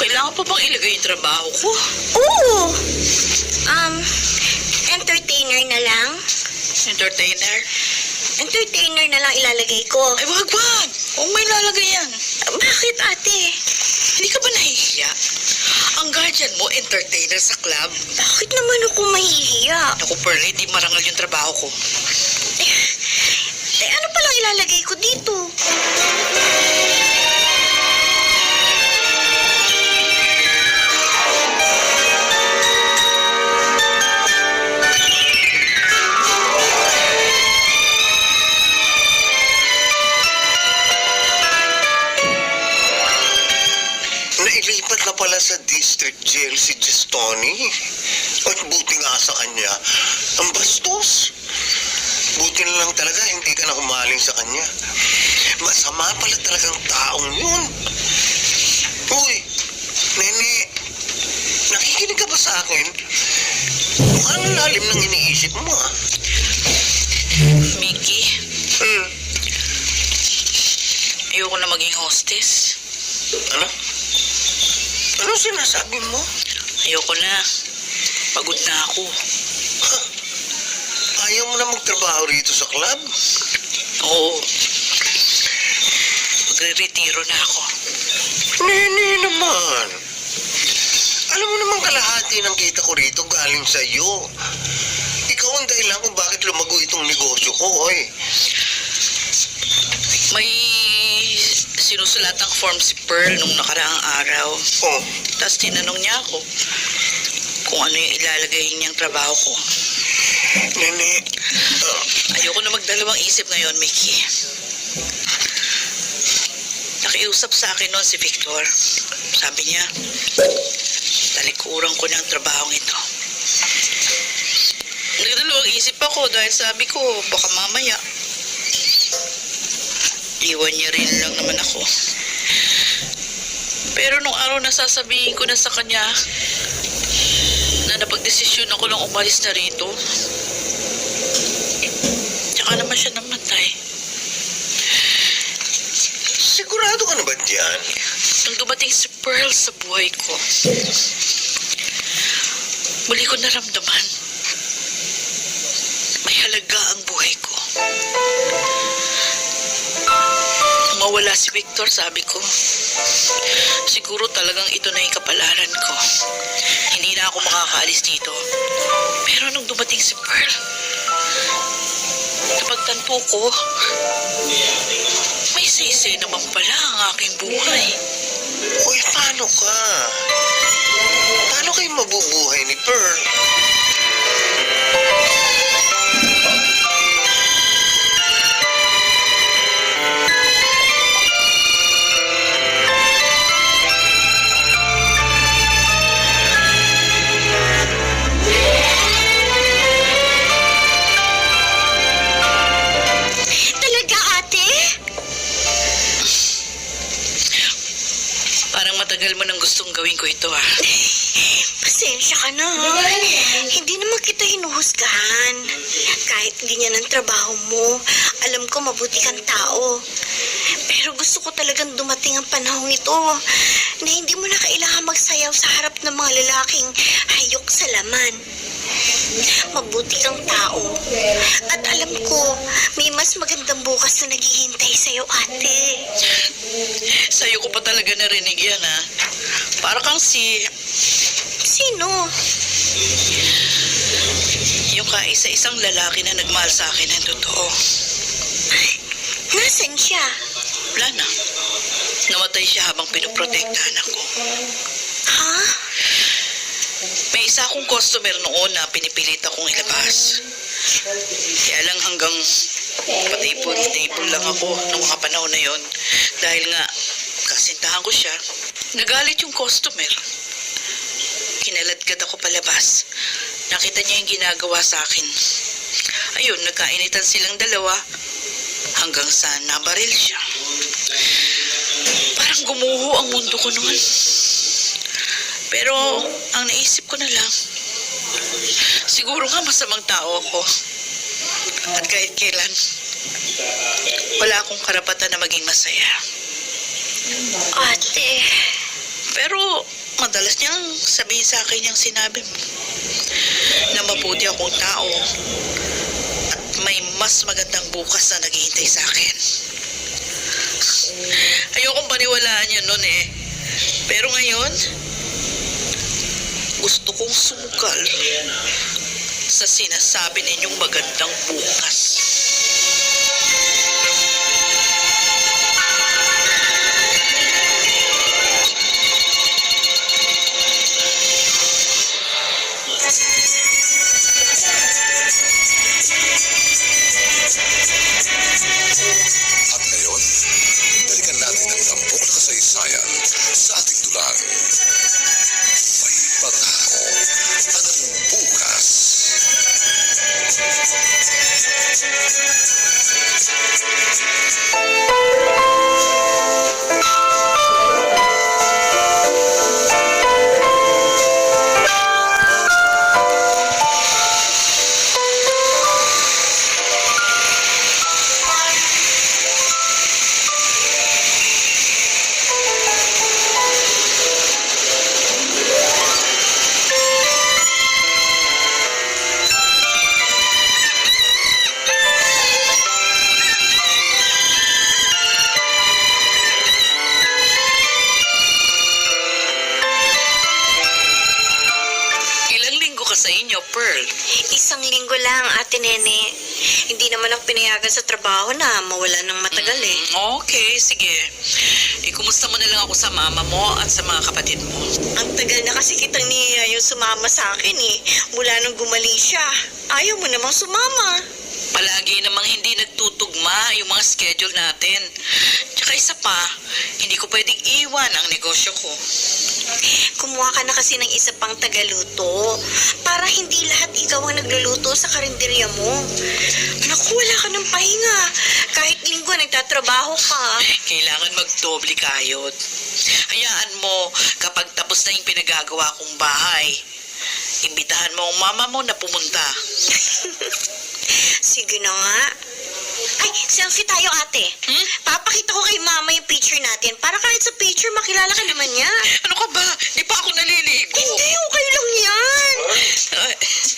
Kailangan pa bang ilagay yung trabaho ko? Oo. Entertainer na lang. Entertainer? Entertainer na lang ilalagay ko. Ay, wag. Huwag may lalagay yan. Bakit, ate? Hindi ka ba nahihiya? Ang guardian mo, entertainer sa club. Bakit naman ako mahihiya? Naku, Pearl, hindi marangal yung trabaho ko. Ano palang ilalagay ko dito? Nailipat na pala sa district jail si Gestoni. At buti nga sa kanya, ang bastos. Buti na lang talaga, hindi ka na humaling sa kanya. Masama pala talagang taong yun. Uy, Nene, nakikinig ka ba sa akin? Mukhang ang lalim ng iniisip mo, ah. Mickey, ayoko na maging hostess. Ano? Ano sinasabi mo? Ayoko na. Pagod na ako. Ayaw mo na magtrabaho rito sa club? Oo. Magre-retiro na ako. Nene naman. Alam mo naman kalahati ng kita ko rito galing sa iyo. Ikaw ang dahilan kung bakit lumago itong negosyo ko, oy. May sinusulatang form si Pearl nung nakaraang araw. Oh, Tapos tinanong niya ako kung ano yung ilalagay niyang trabaho ko. Nene, Ayoko na magdalawang isip ngayon, Mickey. Nakiusap sa akin noon si Victor. Sabi niya, talikuran ko ng trabahong ito. Nagdalawang isip ako dahil sabi ko, baka mamaya. Iwan niya rin lang naman ako. Pero nung araw na sasabihin ko na sa kanya na napagdesisyon ako lang umalis na rito, tsaka naman siya namatay. Sigurado ka na ba diyan? Nung dumating si Pearl sa buhay ko, muli ko naramdaman may halaga ang buhay ko. Nung mawala si Victor, sabi ko, siguro talagang ito na yung kapalaran ko. Hindi na ako makakaalis dito. Pero nung dumating si Pearl, napagtanto ko, may say-say naman pala ang aking buhay. Uy, paano ka? Paano kayo mabubuhay ni Pearl? Talaga, ate? Parang matagal mo nang gustong gawin ko ito, ah. Pasensya ka na, ha? Hindi naman kita hinuhusgahan. Kahit ganyan ang trabaho mo, alam ko mabuti kang tao. Pero gusto ko talagang dumating ang panahong ito na hindi mo na kailangan magsayaw sa harap ng mga lalaking hayok sa laman. Mabuti kang tao. At alam ko, may mas magandang bukas na naghihintay sa'yo, ate. Sa'yo ko pa talaga narinig yan, ah. Para kang Sino? yung kaisa-isang lalaki na nagmahal sa akin ng totoo. Nasaan siya? Wala na. Namatay siya habang pinoprotektahan ako. Ha? May isa akong customer noon na pinipilit akong ilabas. Kaya lang hanggang patipol-tipol lang ako noong mga panahon na yon. Dahil nga, kasintahan ko siya. Nagalit yung customer. Kinaladkad ako palabas. Nakita niya yung ginagawa sa akin. Ayun, nagkainitan silang dalawa hanggang sa nabaril siya. Parang gumuho ang mundo ko noon. Pero ang naisip ko na lang, siguro nga masamang tao ako. At kahit kailan, wala akong karapatan na maging masaya. Ate. Pero madalas niyang sabihin sa akin yung sinabi mo, na mabuti akong tao at may mas magandang bukas na naghihintay sa akin. Ayokong paniwalaan yun nun eh. Pero ngayon, gusto kong sumugal sa sinasabi ninyong magandang bukas. At ngayon, balikan natin ang tampok na kasaysayan sa ating dulang. May pangako ang bukas. Ilang linggo ka sa inyo, Pearl? Isang linggo lang, ate Nene. Hindi naman ako pinayagan sa trabaho na mawala ng matagal eh. Okay, sige. Kumusta mo na lang ako sa mama mo at sa mga kapatid mo? Ang tagal na kasi kitang niyayayong sumama sa akin eh. Mula nung gumaling siya, ayaw mo namang sumama. Palagi namang hindi nagtutugma yung mga schedule natin. Tsaka Tsaka isa pa, hindi ko pwedeng iwan ang negosyo ko. Kumuha ka na kasi ng isa pang tagaluto para hindi lahat ikaw ang nagluluto sa karinderya mo. Naku, wala ka ng pahinga. Kahit linggo nagtatrabaho ka. Kailangan magdoble kayod. Hayaan mo, kapag tapos na yung pinagagawa kong bahay, imbitahan mo ang mama mo na pumunta. Sige na nga. Ay, selfie tayo, ate. Papakita ko kay mama yung picture natin para kahit sa picture makilala ka naman niya. Ano ka ba? Di pa ako naliligo. Hindi, okay lang yan.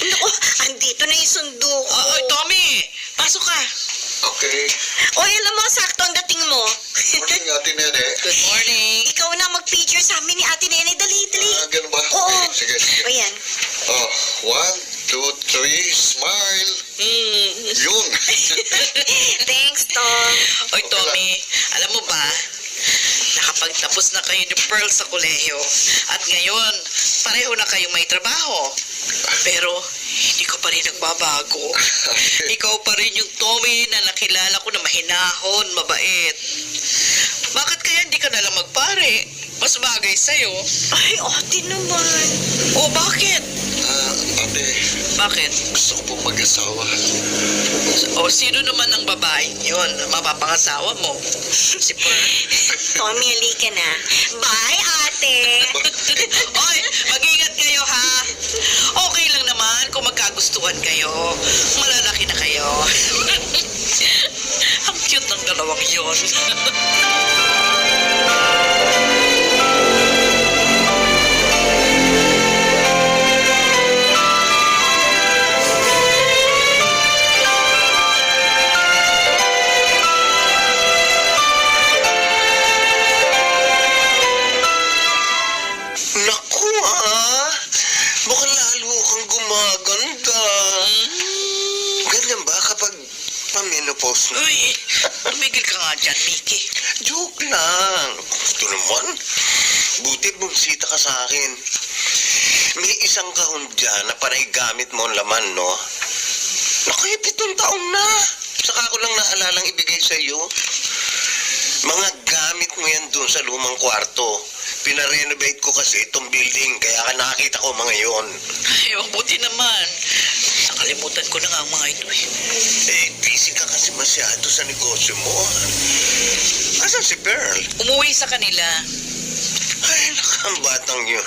Naku, andito na yung sundo ko. Oy, Tommy! Pasok ka. Okay. O, alam mo, sakto ang dating mo. Morning, Ate Nene. Good morning. Ikaw na mag-picture sa amin ni Ate Nene. Dali, dali. Ganun ba? Oo. Sige, sige. O, yan. Oh, 1, 2, 3, smile. Yun. Thanks, Tom. Oy, Tommy, alam mo ba, nakapagtapos na kayo ni Pearl sa kolehiyo at ngayon, pareho na kayong may trabaho. Pero, hindi ko pa rin nagbabago. Ikaw pa rin yung Tommy na nakilala ko na mahinahon, mabait. Bakit kaya hindi ka nalang magpare? Mas bagay sa'yo. Ay, ate naman. O, bakit? Ate, Bakit? gusto ko pong mag-asawa. O, sino naman ang babae yun? Mapapangasawa mo? Si Pearl? Tommy, halika na. Bye, ate. Oy, mag-ingat kayo ha. Okay lang naman kung magkagustuhan kayo. Malalaki na kayo. Ang cute ng dalawang yon. Naku mukhang lalo kang gumaganda. Ganyan ba kapag pamenopause na? Uy, tumigil ka nga dyan, Mickey. Joke lang. Ito naman. Buti bumisita ka sa akin. May isang kahon dyan na panay gamit mo ang laman, no? Naku, 7 taon na. Saka ko lang naalalang ibigay sa iyo. Mga gamit mo yan dun sa lumang kwarto. Pinarenovate ko kasi itong building, kaya ka nakakita ko mga yon. Ay, mabuti naman. Nakalimutan ko na nga ang mga ito eh. Busy ka kasi masyado sa negosyo mo. Asan si Pearl? Umuwi sa kanila. Ay, nakang batang yun.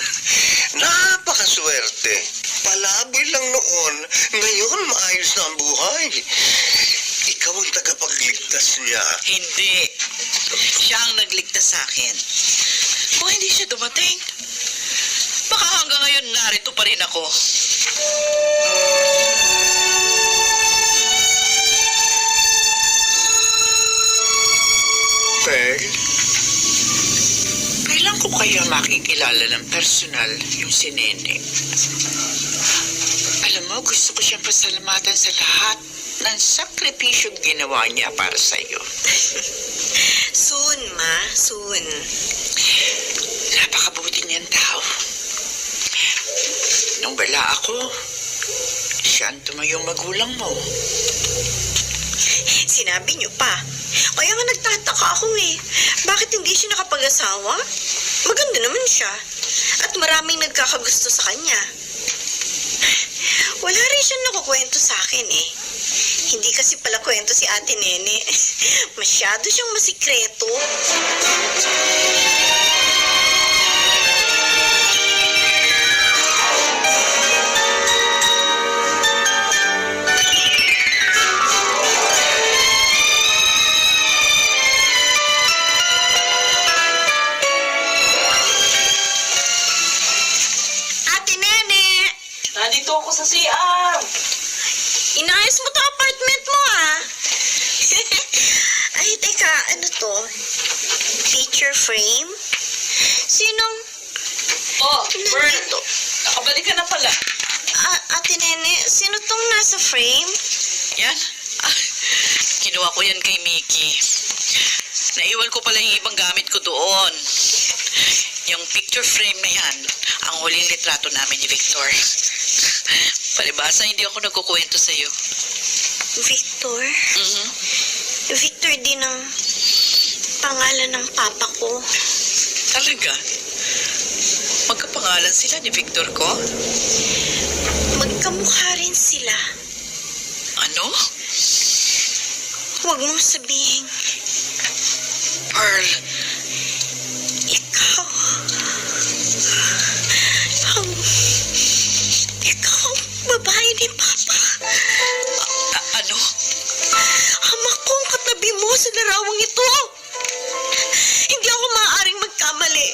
Napakaswerte. Palaboy lang noon. Ngayon, maayos na ang buhay. Ikaw ang tagapagligtas niya. Hindi. Siya ang nagligtas sa akin. Kung hindi siya dumating, baka hanggang ngayon narito pa rin ako. Pearl, kailan ko kaya makikilala ng personal yung si Nene? Alam mo, gusto ko siyang pasalamatan sa lahat ng sakripisyong ginawa niya para sa'yo. Soon, ma. Soon. Napakabuti niyang tao. Nung wala ako, siya ang tumayong magulang mo. Sinabi niyo pa. Kaya nga nagtataka ako eh. Bakit hindi siya nakapag-asawa? Maganda naman siya. At maraming nagkakagusto sa kanya. Wala rin siyang nakukwento sa akin eh. Hindi kasi pala kwento si Ate Nene. Masyado siyang masikreto. Ate Nene! Nandito ako sa CR. Inayos mo to apartment mo, ah. Ay, teka, ano to? Picture frame? Sinong... Oh, Pearl. Nandito? Nakabalik ka na pala. Ate Nene, sino tong nasa frame? Yan. Ah, kinuha ko yan kay Mickey. Naiwan ko pala yung ibang gamit ko doon. Yung picture frame na yan, ang huling litrato namin ni Victor. Palibasa, hindi ako nagkukwento sa'yo. Victor? Mhm. Victor din ang... pangalan ng papa ko. Talaga? Magkapangalan sila ni Victor ko? Magkamukha rin sila. Ano? Huwag mong sabihin, Pearl, ikaw ang babae ni Papa. ano? Ama ko ang katabi mo sa larawang ito. Hindi ako maaaring magkamali.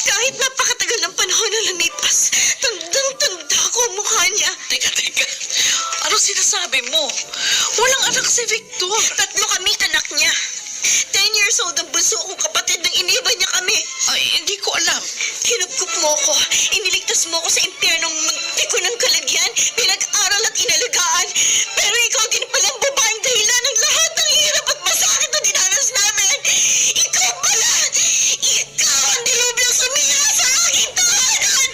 Kahit napakatagal ng panahon na lumipas, tandang-tanda ko ang mukha niya. Teka. Anong sinasabi mo? Walang anak si Victor. 3 kami anak niya. 10 years old ang bunso kong kapatid nang iniwan niya kami. Ay, hindi ko alam. Kinupkup mo ko, iniligtas mo ko sa impyernong magtiko ng kalagyan, pinag-aral at inalagaan. Pero ikaw din palang babaeng dahilan ng lahat ng hirap at masakit na dinanas namin. Ikaw pala! Ikaw ang nilubyang sumiya sa aking tahanan!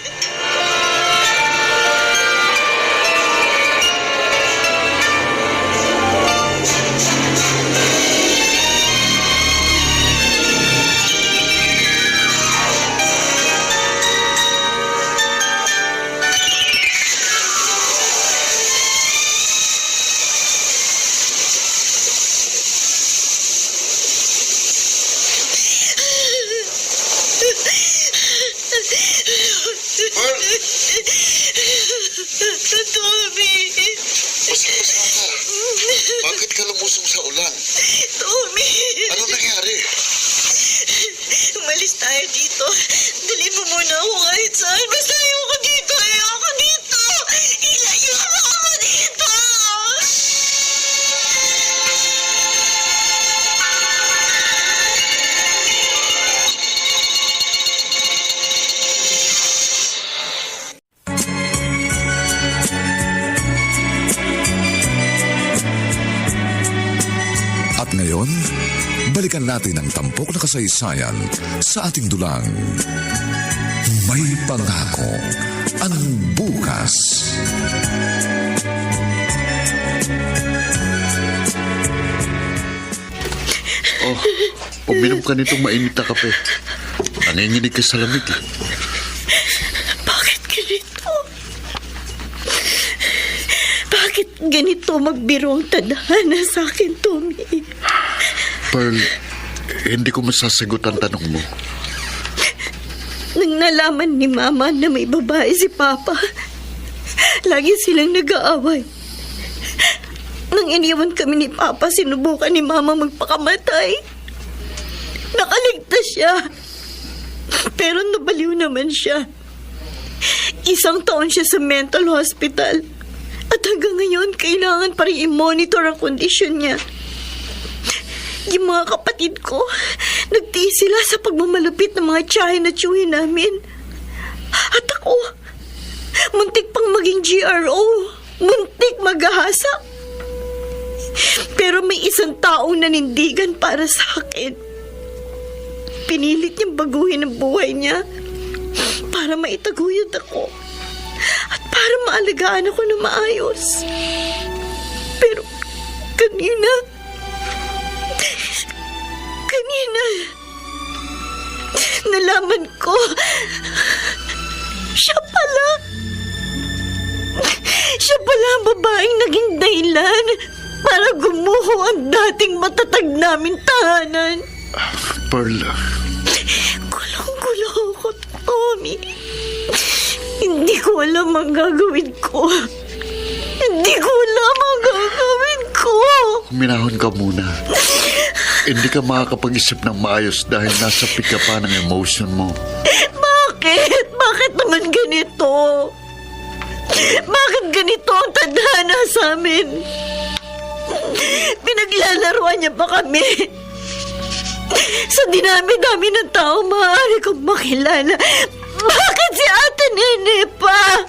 Tommy! Basta ka. Bakit ka lumusong sa ulan? Tommy! Anong nangyari? Umalis tayo dito. Dali mo muna ako kahit saan. Basta ayoko dito. Ayoko dito. Ilayo mo ako dito. At ngayon, balikan natin ang tampok na kasaysayan sa ating dulang. May pangako ang bukas. Oh, uminom ka nitong mainit na kape. Nanginginig ka sa lamig. Bakit ganito? Bakit ganito magbiro ang tadhana sa akin, Tommy? Pearl, hindi ko masasagot ang tanong mo. Nang nalaman ni Mama na may babae si Papa, lagi silang nag-aaway. Nang iniwan kami ni Papa, sinubukan ni Mama magpakamatay. Nakaligtas siya. Pero nabaliw naman siya. 1 taon siya sa mental hospital. At hanggang ngayon, kailangan pa rin i-monitor ang kondisyon niya. Yung mga kapatid ko, nagtiis sila sa pagmamalupit ng mga tiyahin na tiyuhin namin. At ako, muntik pang maging GRO. Muntik maghahasa. Pero may 1 taong nanindigan para sa akin. Pinilit niyang baguhin ang buhay niya para maitaguyod ako at para maalagaan ako na maayos. Pero kanina, nalaman ko, siya pala ang babaeng naging dahilan para gumuho ang dating matatag naming tahanan. Pearl, Kulong-kulo ako, Tommy. Hindi ko alam ang gagawin ko. huminahon ka muna. Hindi ka makakapag-isip ng maayos dahil nasa peak ka pa ng emotion mo. Bakit? Bakit naman ganito? Bakit ganito ang tadhana sa amin? Pinaglalaroan niya pa kami. Sa dinami-dami ng tao, maaari kong makilala. Bakit si Ate Nene pa?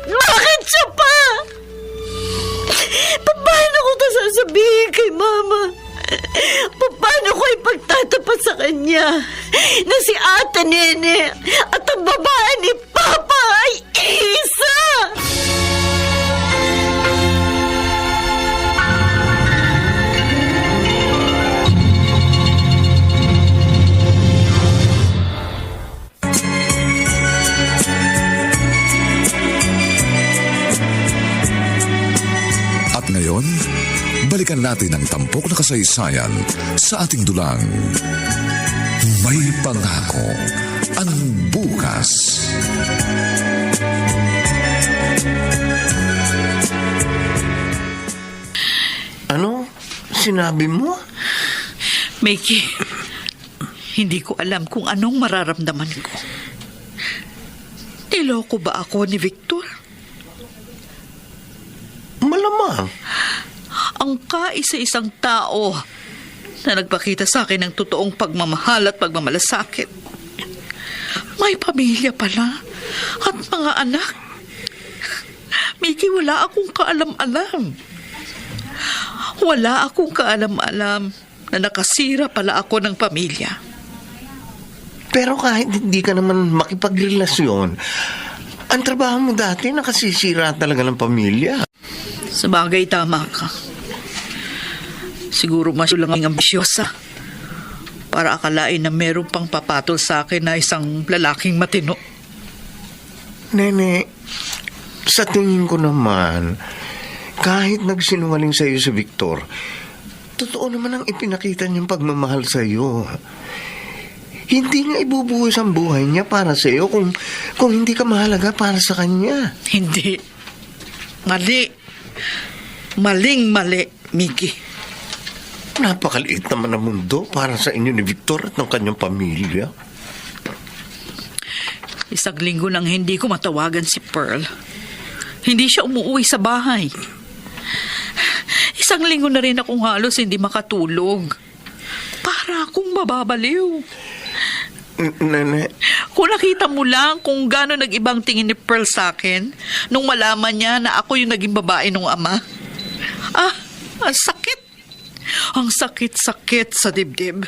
Bakit siya pa? Paano ko ito sasabihin kay Mama? Paano ko ipagtatapat sa kanya na si Ate Nene at ang babae ni Papa ay isa? ngayon, balikan natin ang tampok na kasaysayan sa ating dulang. May pangako ang bukas. Ano? Sinabi mo? Mickey, hindi ko alam kung anong mararamdaman ko. Niloko ba ako ni Victor? Malamang. Ang kaisa-isang tao na nagpakita sa akin ng totoong pagmamahal at pagmamalasakit. May pamilya pala at mga anak. Mickey, wala akong kaalam-alam. Wala akong kaalam-alam na nakasira pala ako ng pamilya. Pero kahit hindi ka naman makipagrelasyon, ang trabaho mo dati nakasisira talaga ng pamilya. Sa bagay, tama ka. Siguro masyado lang ang ambisyosa para akalain na meron pang papatol sa akin na isang lalaking matino. Nene, sa tingin ko naman, kahit nagsinungaling sa'yo si Victor, totoo naman ang ipinakita niyang pagmamahal sa'yo. Hindi niya ibubuhos ang buhay niya para sa'yo kung hindi ka mahalaga para sa kanya. Hindi. Mali. Maling-mali, Mickey. Napakaliit naman ang mundo para sa inyo ni Victor at ng kanyang pamilya. Isang linggo nang hindi ko matawagan si Pearl. Hindi siya umuwi sa bahay. Isang linggo na rin akong halos hindi makatulog. Para akong mababaliw. Nene, Kung nakita mo lang kung gaano nag-ibang tingin ni Pearl sa akin nung malaman niya na ako yung naging babae ng ama. Ang sakit. Ang sakit-sakit sa dibdib.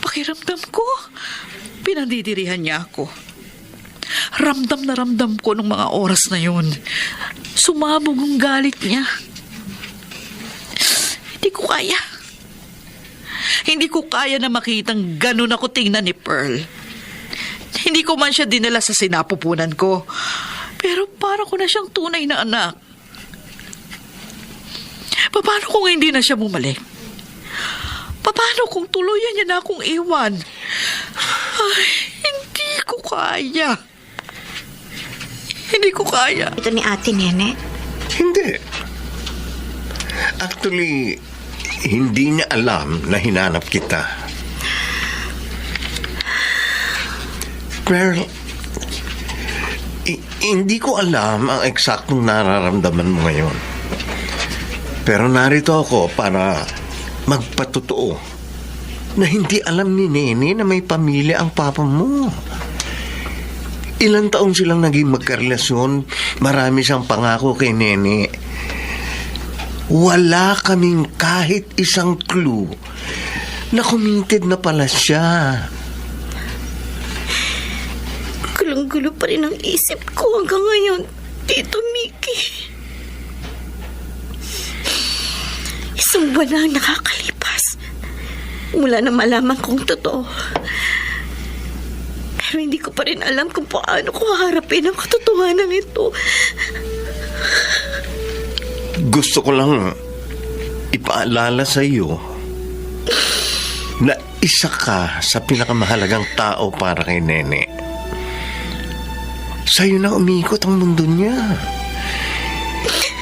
Pakiramdam ko, pinandidirihan niya ako. Ramdam na ramdam ko nung mga oras na yun. Sumabog ang galit niya. Hindi ko kaya. Hindi ko kaya na makitang ganun ako tingnan ni Pearl. Hindi ko man siya dinala sa sinapupunan ko. Pero para ko na siyang tunay na anak. Paano kung hindi na siya bumalik? Paano kung tuluyan niya na akong iwan? Ay, hindi ko kaya. Hindi ko kaya. Ito ni Ate Nene. hindi. Actually, hindi niya alam na hinanap kita. Pearl, hindi ko alam ang eksaktong nararamdaman mo ngayon. Pero narito ako para magpatotoo na hindi alam ni Nene na may pamilya ang papa mo. Ilang taon silang naging magkarelasyon, marami siyang pangako kay Nene. Wala kaming kahit isang clue na committed na pala siya. Gulong-gulo pa rin ang isip ko hanggang ngayon, Tito Mickey. Isang buwan na ang nakakalipas mula na malaman kong totoo. Pero hindi ko pa rin alam kung paano ko haharapin ang katotohanan ito. Gusto ko lang ipaalala sa iyo na isa ka sa pinakamahalagang tao para kay Nene. Sa'yo na umiikot ang mundo niya.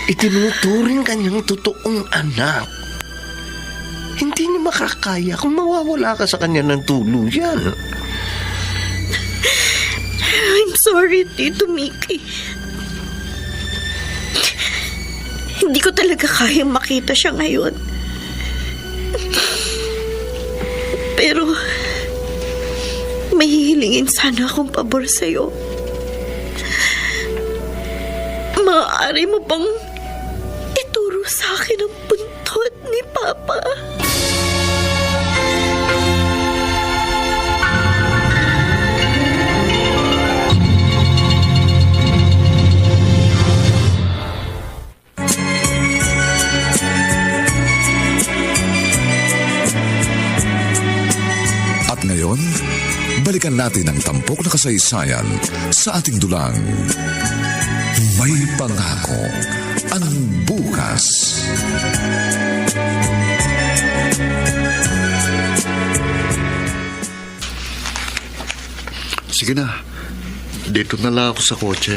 Itinuturing kanyang totoong anak. Hindi niya makakaya kung mawawala ka sa kanya ng tuluyan. I'm sorry, Tito Mickey. Hindi ko talaga kayang makita siya ngayon. Pero may hihilingin sana akong pabor sa'yo. Maaari mo bang ituro sa akin ang buntot ni Papa? At ngayon, balikan natin ang tampok na kasaysayan sa ating dulang. May May pangako ang bukas. Sige na. Dito na lang ako sa kotse.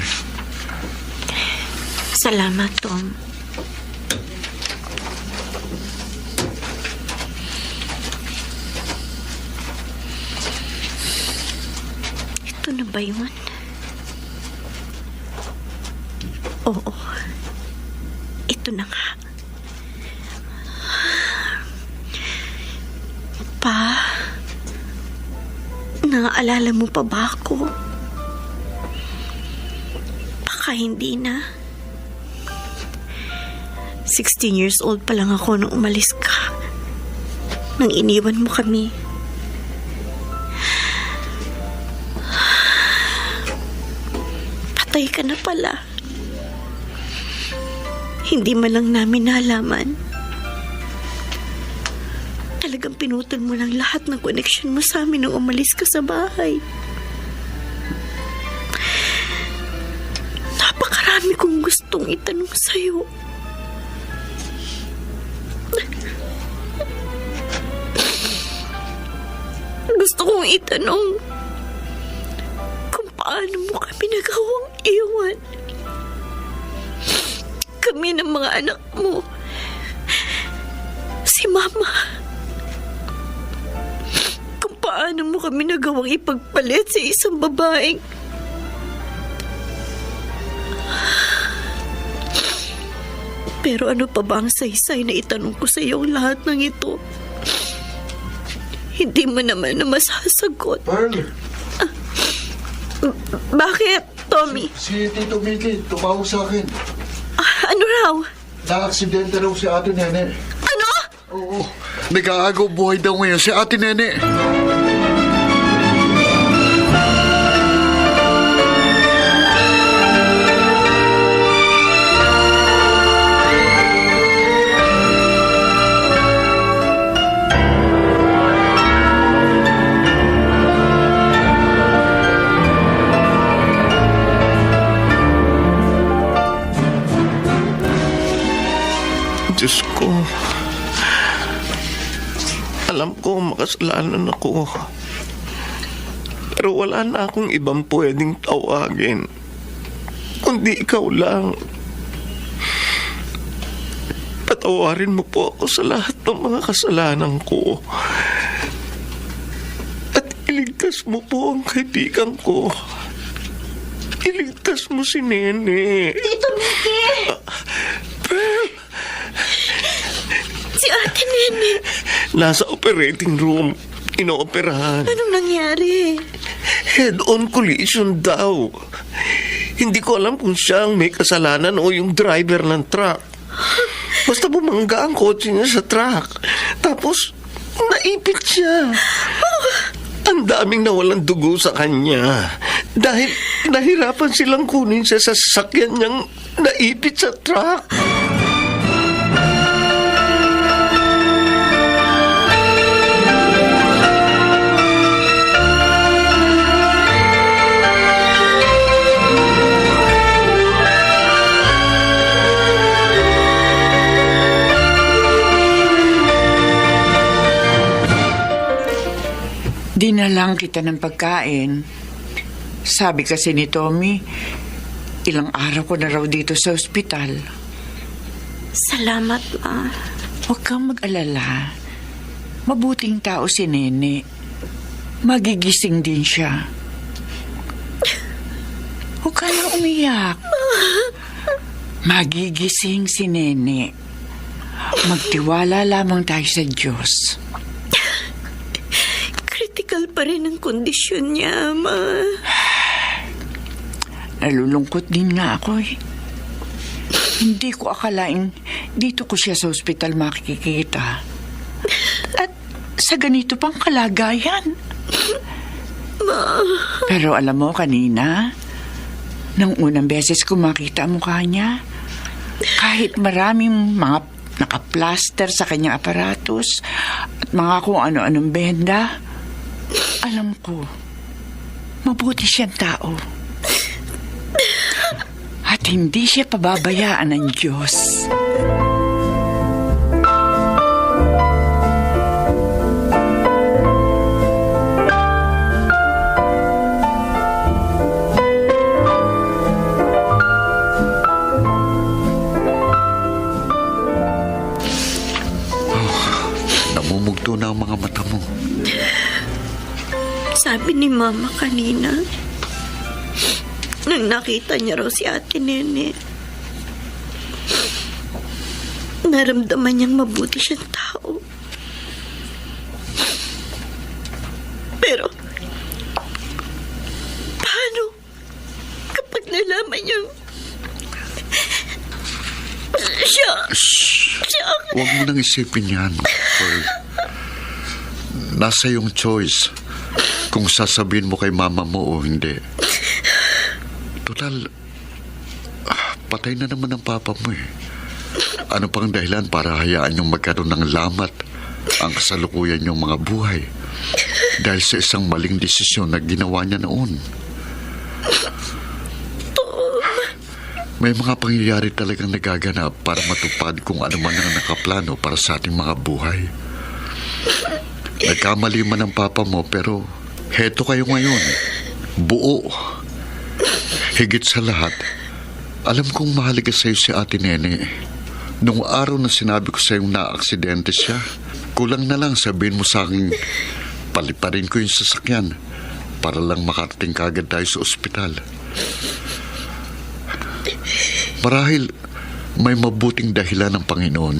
Salamat, Tom. Ito na ba yun? Oo. Ito na nga. Pa, naaalala mo pa ba ako? Baka hindi na. 16 years old pa lang ako nung umalis ka. Nang iniwan mo kami. Patay ka na pala. Hindi man lang namin nalaman. Talagang pinutol mo ng lahat ng connection mo sa amin nung umalis ka sa bahay. Napakarami kong gustong itanong sa'yo. Gusto kong itanong kung paano mo kami nagawang iwan. Kami ng mga anak mo. Si Mama. Kung paano mo kami nagawang ipagpalit sa isang babaeng pero ano pa ba ang saysay na itanong ko sa iyo ang lahat ng ito? Hindi mo naman na masasagot. Pearl, Bakit, Tommy? si Tito Mickey tumawag sa akin. Ano raw? Na-aksidente raw si Ate Nene. Ano? Oo. Nag-aagaw buhay daw ngayon si Ate Nene. Diyos ko. Alam ko makasalanan ako. Pero wala na akong ibang pwedeng tawagin. Kundi ikaw lang. Patawarin mo po ako sa lahat ng mga kasalanan ko. At iligtas mo po ang kaibigan ko. Iligtas mo si Nene. Tito Mickey! Pearl! Si Ate Nene! Nasa operating room. Inooperahan. Anong nangyari? Head-on collision daw. Hindi ko alam kung siya ang may kasalanan o yung driver ng truck. Basta bumangga ang kotse niya sa truck. Tapos, naipit siya. Ang daming nawalang dugo sa kanya. Dahil nahirapan silang kunin siya sa sasakyan niyang naipit sa truck. Dinalang kita ng pagkain. Sabi kasi ni Tommy, ilang araw ko na raw dito sa ospital. Salamat, Ma. Huwag kang mag-alala. Mabuting tao si Nene. Magigising din siya. Huwag ka na umiyak. Magigising si Nene. Magtiwala lamang tayo sa Diyos. Critical pa rin ang kondisyon niya, Ma. Nalulungkot din nga ako eh. Hindi ko akalaing dito ko siya sa ospital makikita. At sa ganito pang kalagayan. Ma. Pero alam mo kanina, nang unang beses ko makita ang mukha niya, kahit maraming mga nakaplaster sa kanyang aparatus at mga kung ano-anong benda, alam ko, mabuti siyang tao. At At hindi siya pababayaan ng Diyos. Namumugto na ang mga mata mo. Sabi ni Mama kanina, nang nakita niya raw si Ate Nene, naramdaman niyang mabuti siyang tao. Pero, paano kapag nalaman niyang siya... Huwag mo nang isipin yan, Pearl. Nasa iyong choice kung sasabihin mo kay mama mo o hindi. Total, patay na naman ang papa mo eh. Ano pang dahilan para hayaan yung magkaroon ng lamat ang kasalukuyan yung mga buhay dahil sa isang maling desisyon na ginawa niya noon? May mga pangyayari talagang nagaganap para matupad kung ano man ang nakaplano para sa ating mga buhay. Nagkamali man ang papa mo pero heto kayo ngayon. Buo. Higit sa lahat, alam kong mahalaga sa'yo si Ate Nene. Nung araw na sinabi ko sa'yo na aksidente siya, kulang na lang sabihin mo sa akin, paliparin ko yung sasakyan para lang makarating kagad tayo sa ospital. Marahil may mabuting dahilan ng Panginoon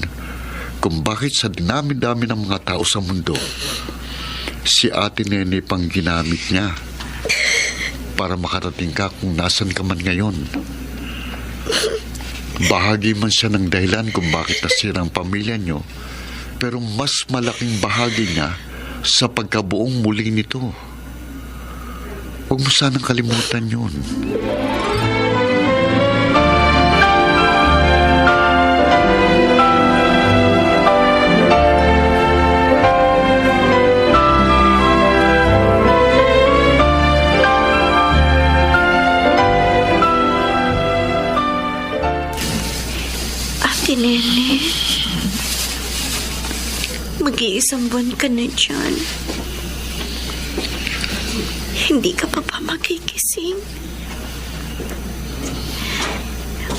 kung bakit sa dinami-dami ng mga tao sa mundo, si Ate Nene pang ginamit niya para makarating ka kung nasan ka man ngayon. Bahagi man siya ng dahilan kung bakit nasira ang pamilya niyo, pero mas malaking bahagi niya sa pagkabuong muli nito. Huwag mo sanang kalimutan yun. Ate Nene, mag-iisang buwan ka na dyan. Hindi ka pa magkikising.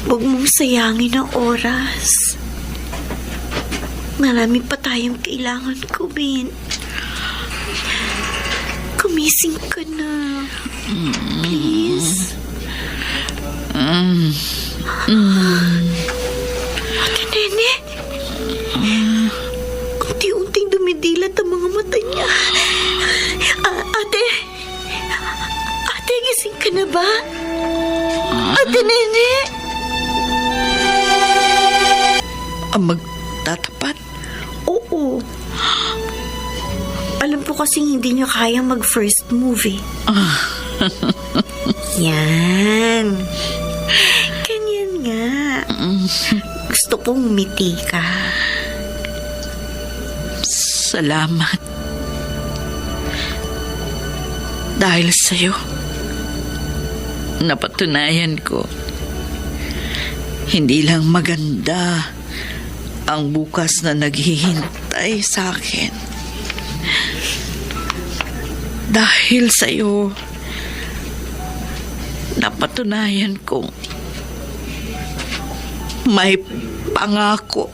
Huwag mong sayangin ang oras. Marami pa tayong kailangan gawin. Kumising ka na. Please. Ate Nene, unti-unting dumidilat ang mga mata niya. Ate, gising ka na ba? Ate Nene? Ang magtatapat? Oo. Alam ko kasing hindi niya kayang mag-first movie. Yan. Ganyan nga. Gusto kong umiti ka. Salamat. Dahil sa'yo, napatunayan ko, hindi lang maganda ang bukas na naghihintay sa akin. Dahil sa'yo, napatunayan kong may pangako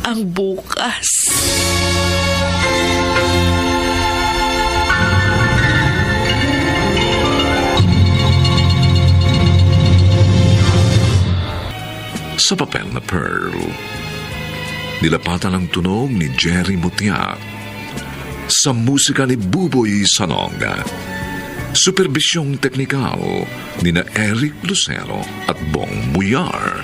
ang bukas. Sa papel na Pearl, nilapatan ang tunog ni Jerry Mutiak. Sa musika ni Buboy Salonga. Superbisyong teknikal ni na Eric Lucero at Bong Muyar.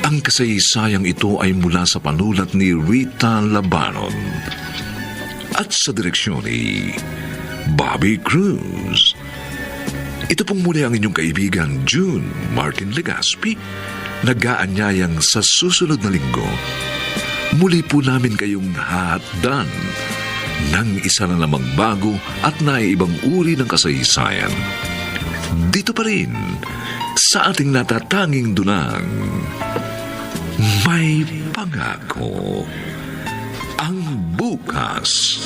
Ang kasaysayang ito ay mula sa panulat ni Rita Labanon at sa direksyon ni Bobby Cruz. Ito pong muli ang inyong kaibigan June Martin Legaspi, nag-aanyayang sa susunod na linggo. Muli po namin kayong hahatdan ng isa na namang bago at naiibang uri ng kasaysayan. Dito pa rin sa ating natatanging dunang may pangako ang bukas.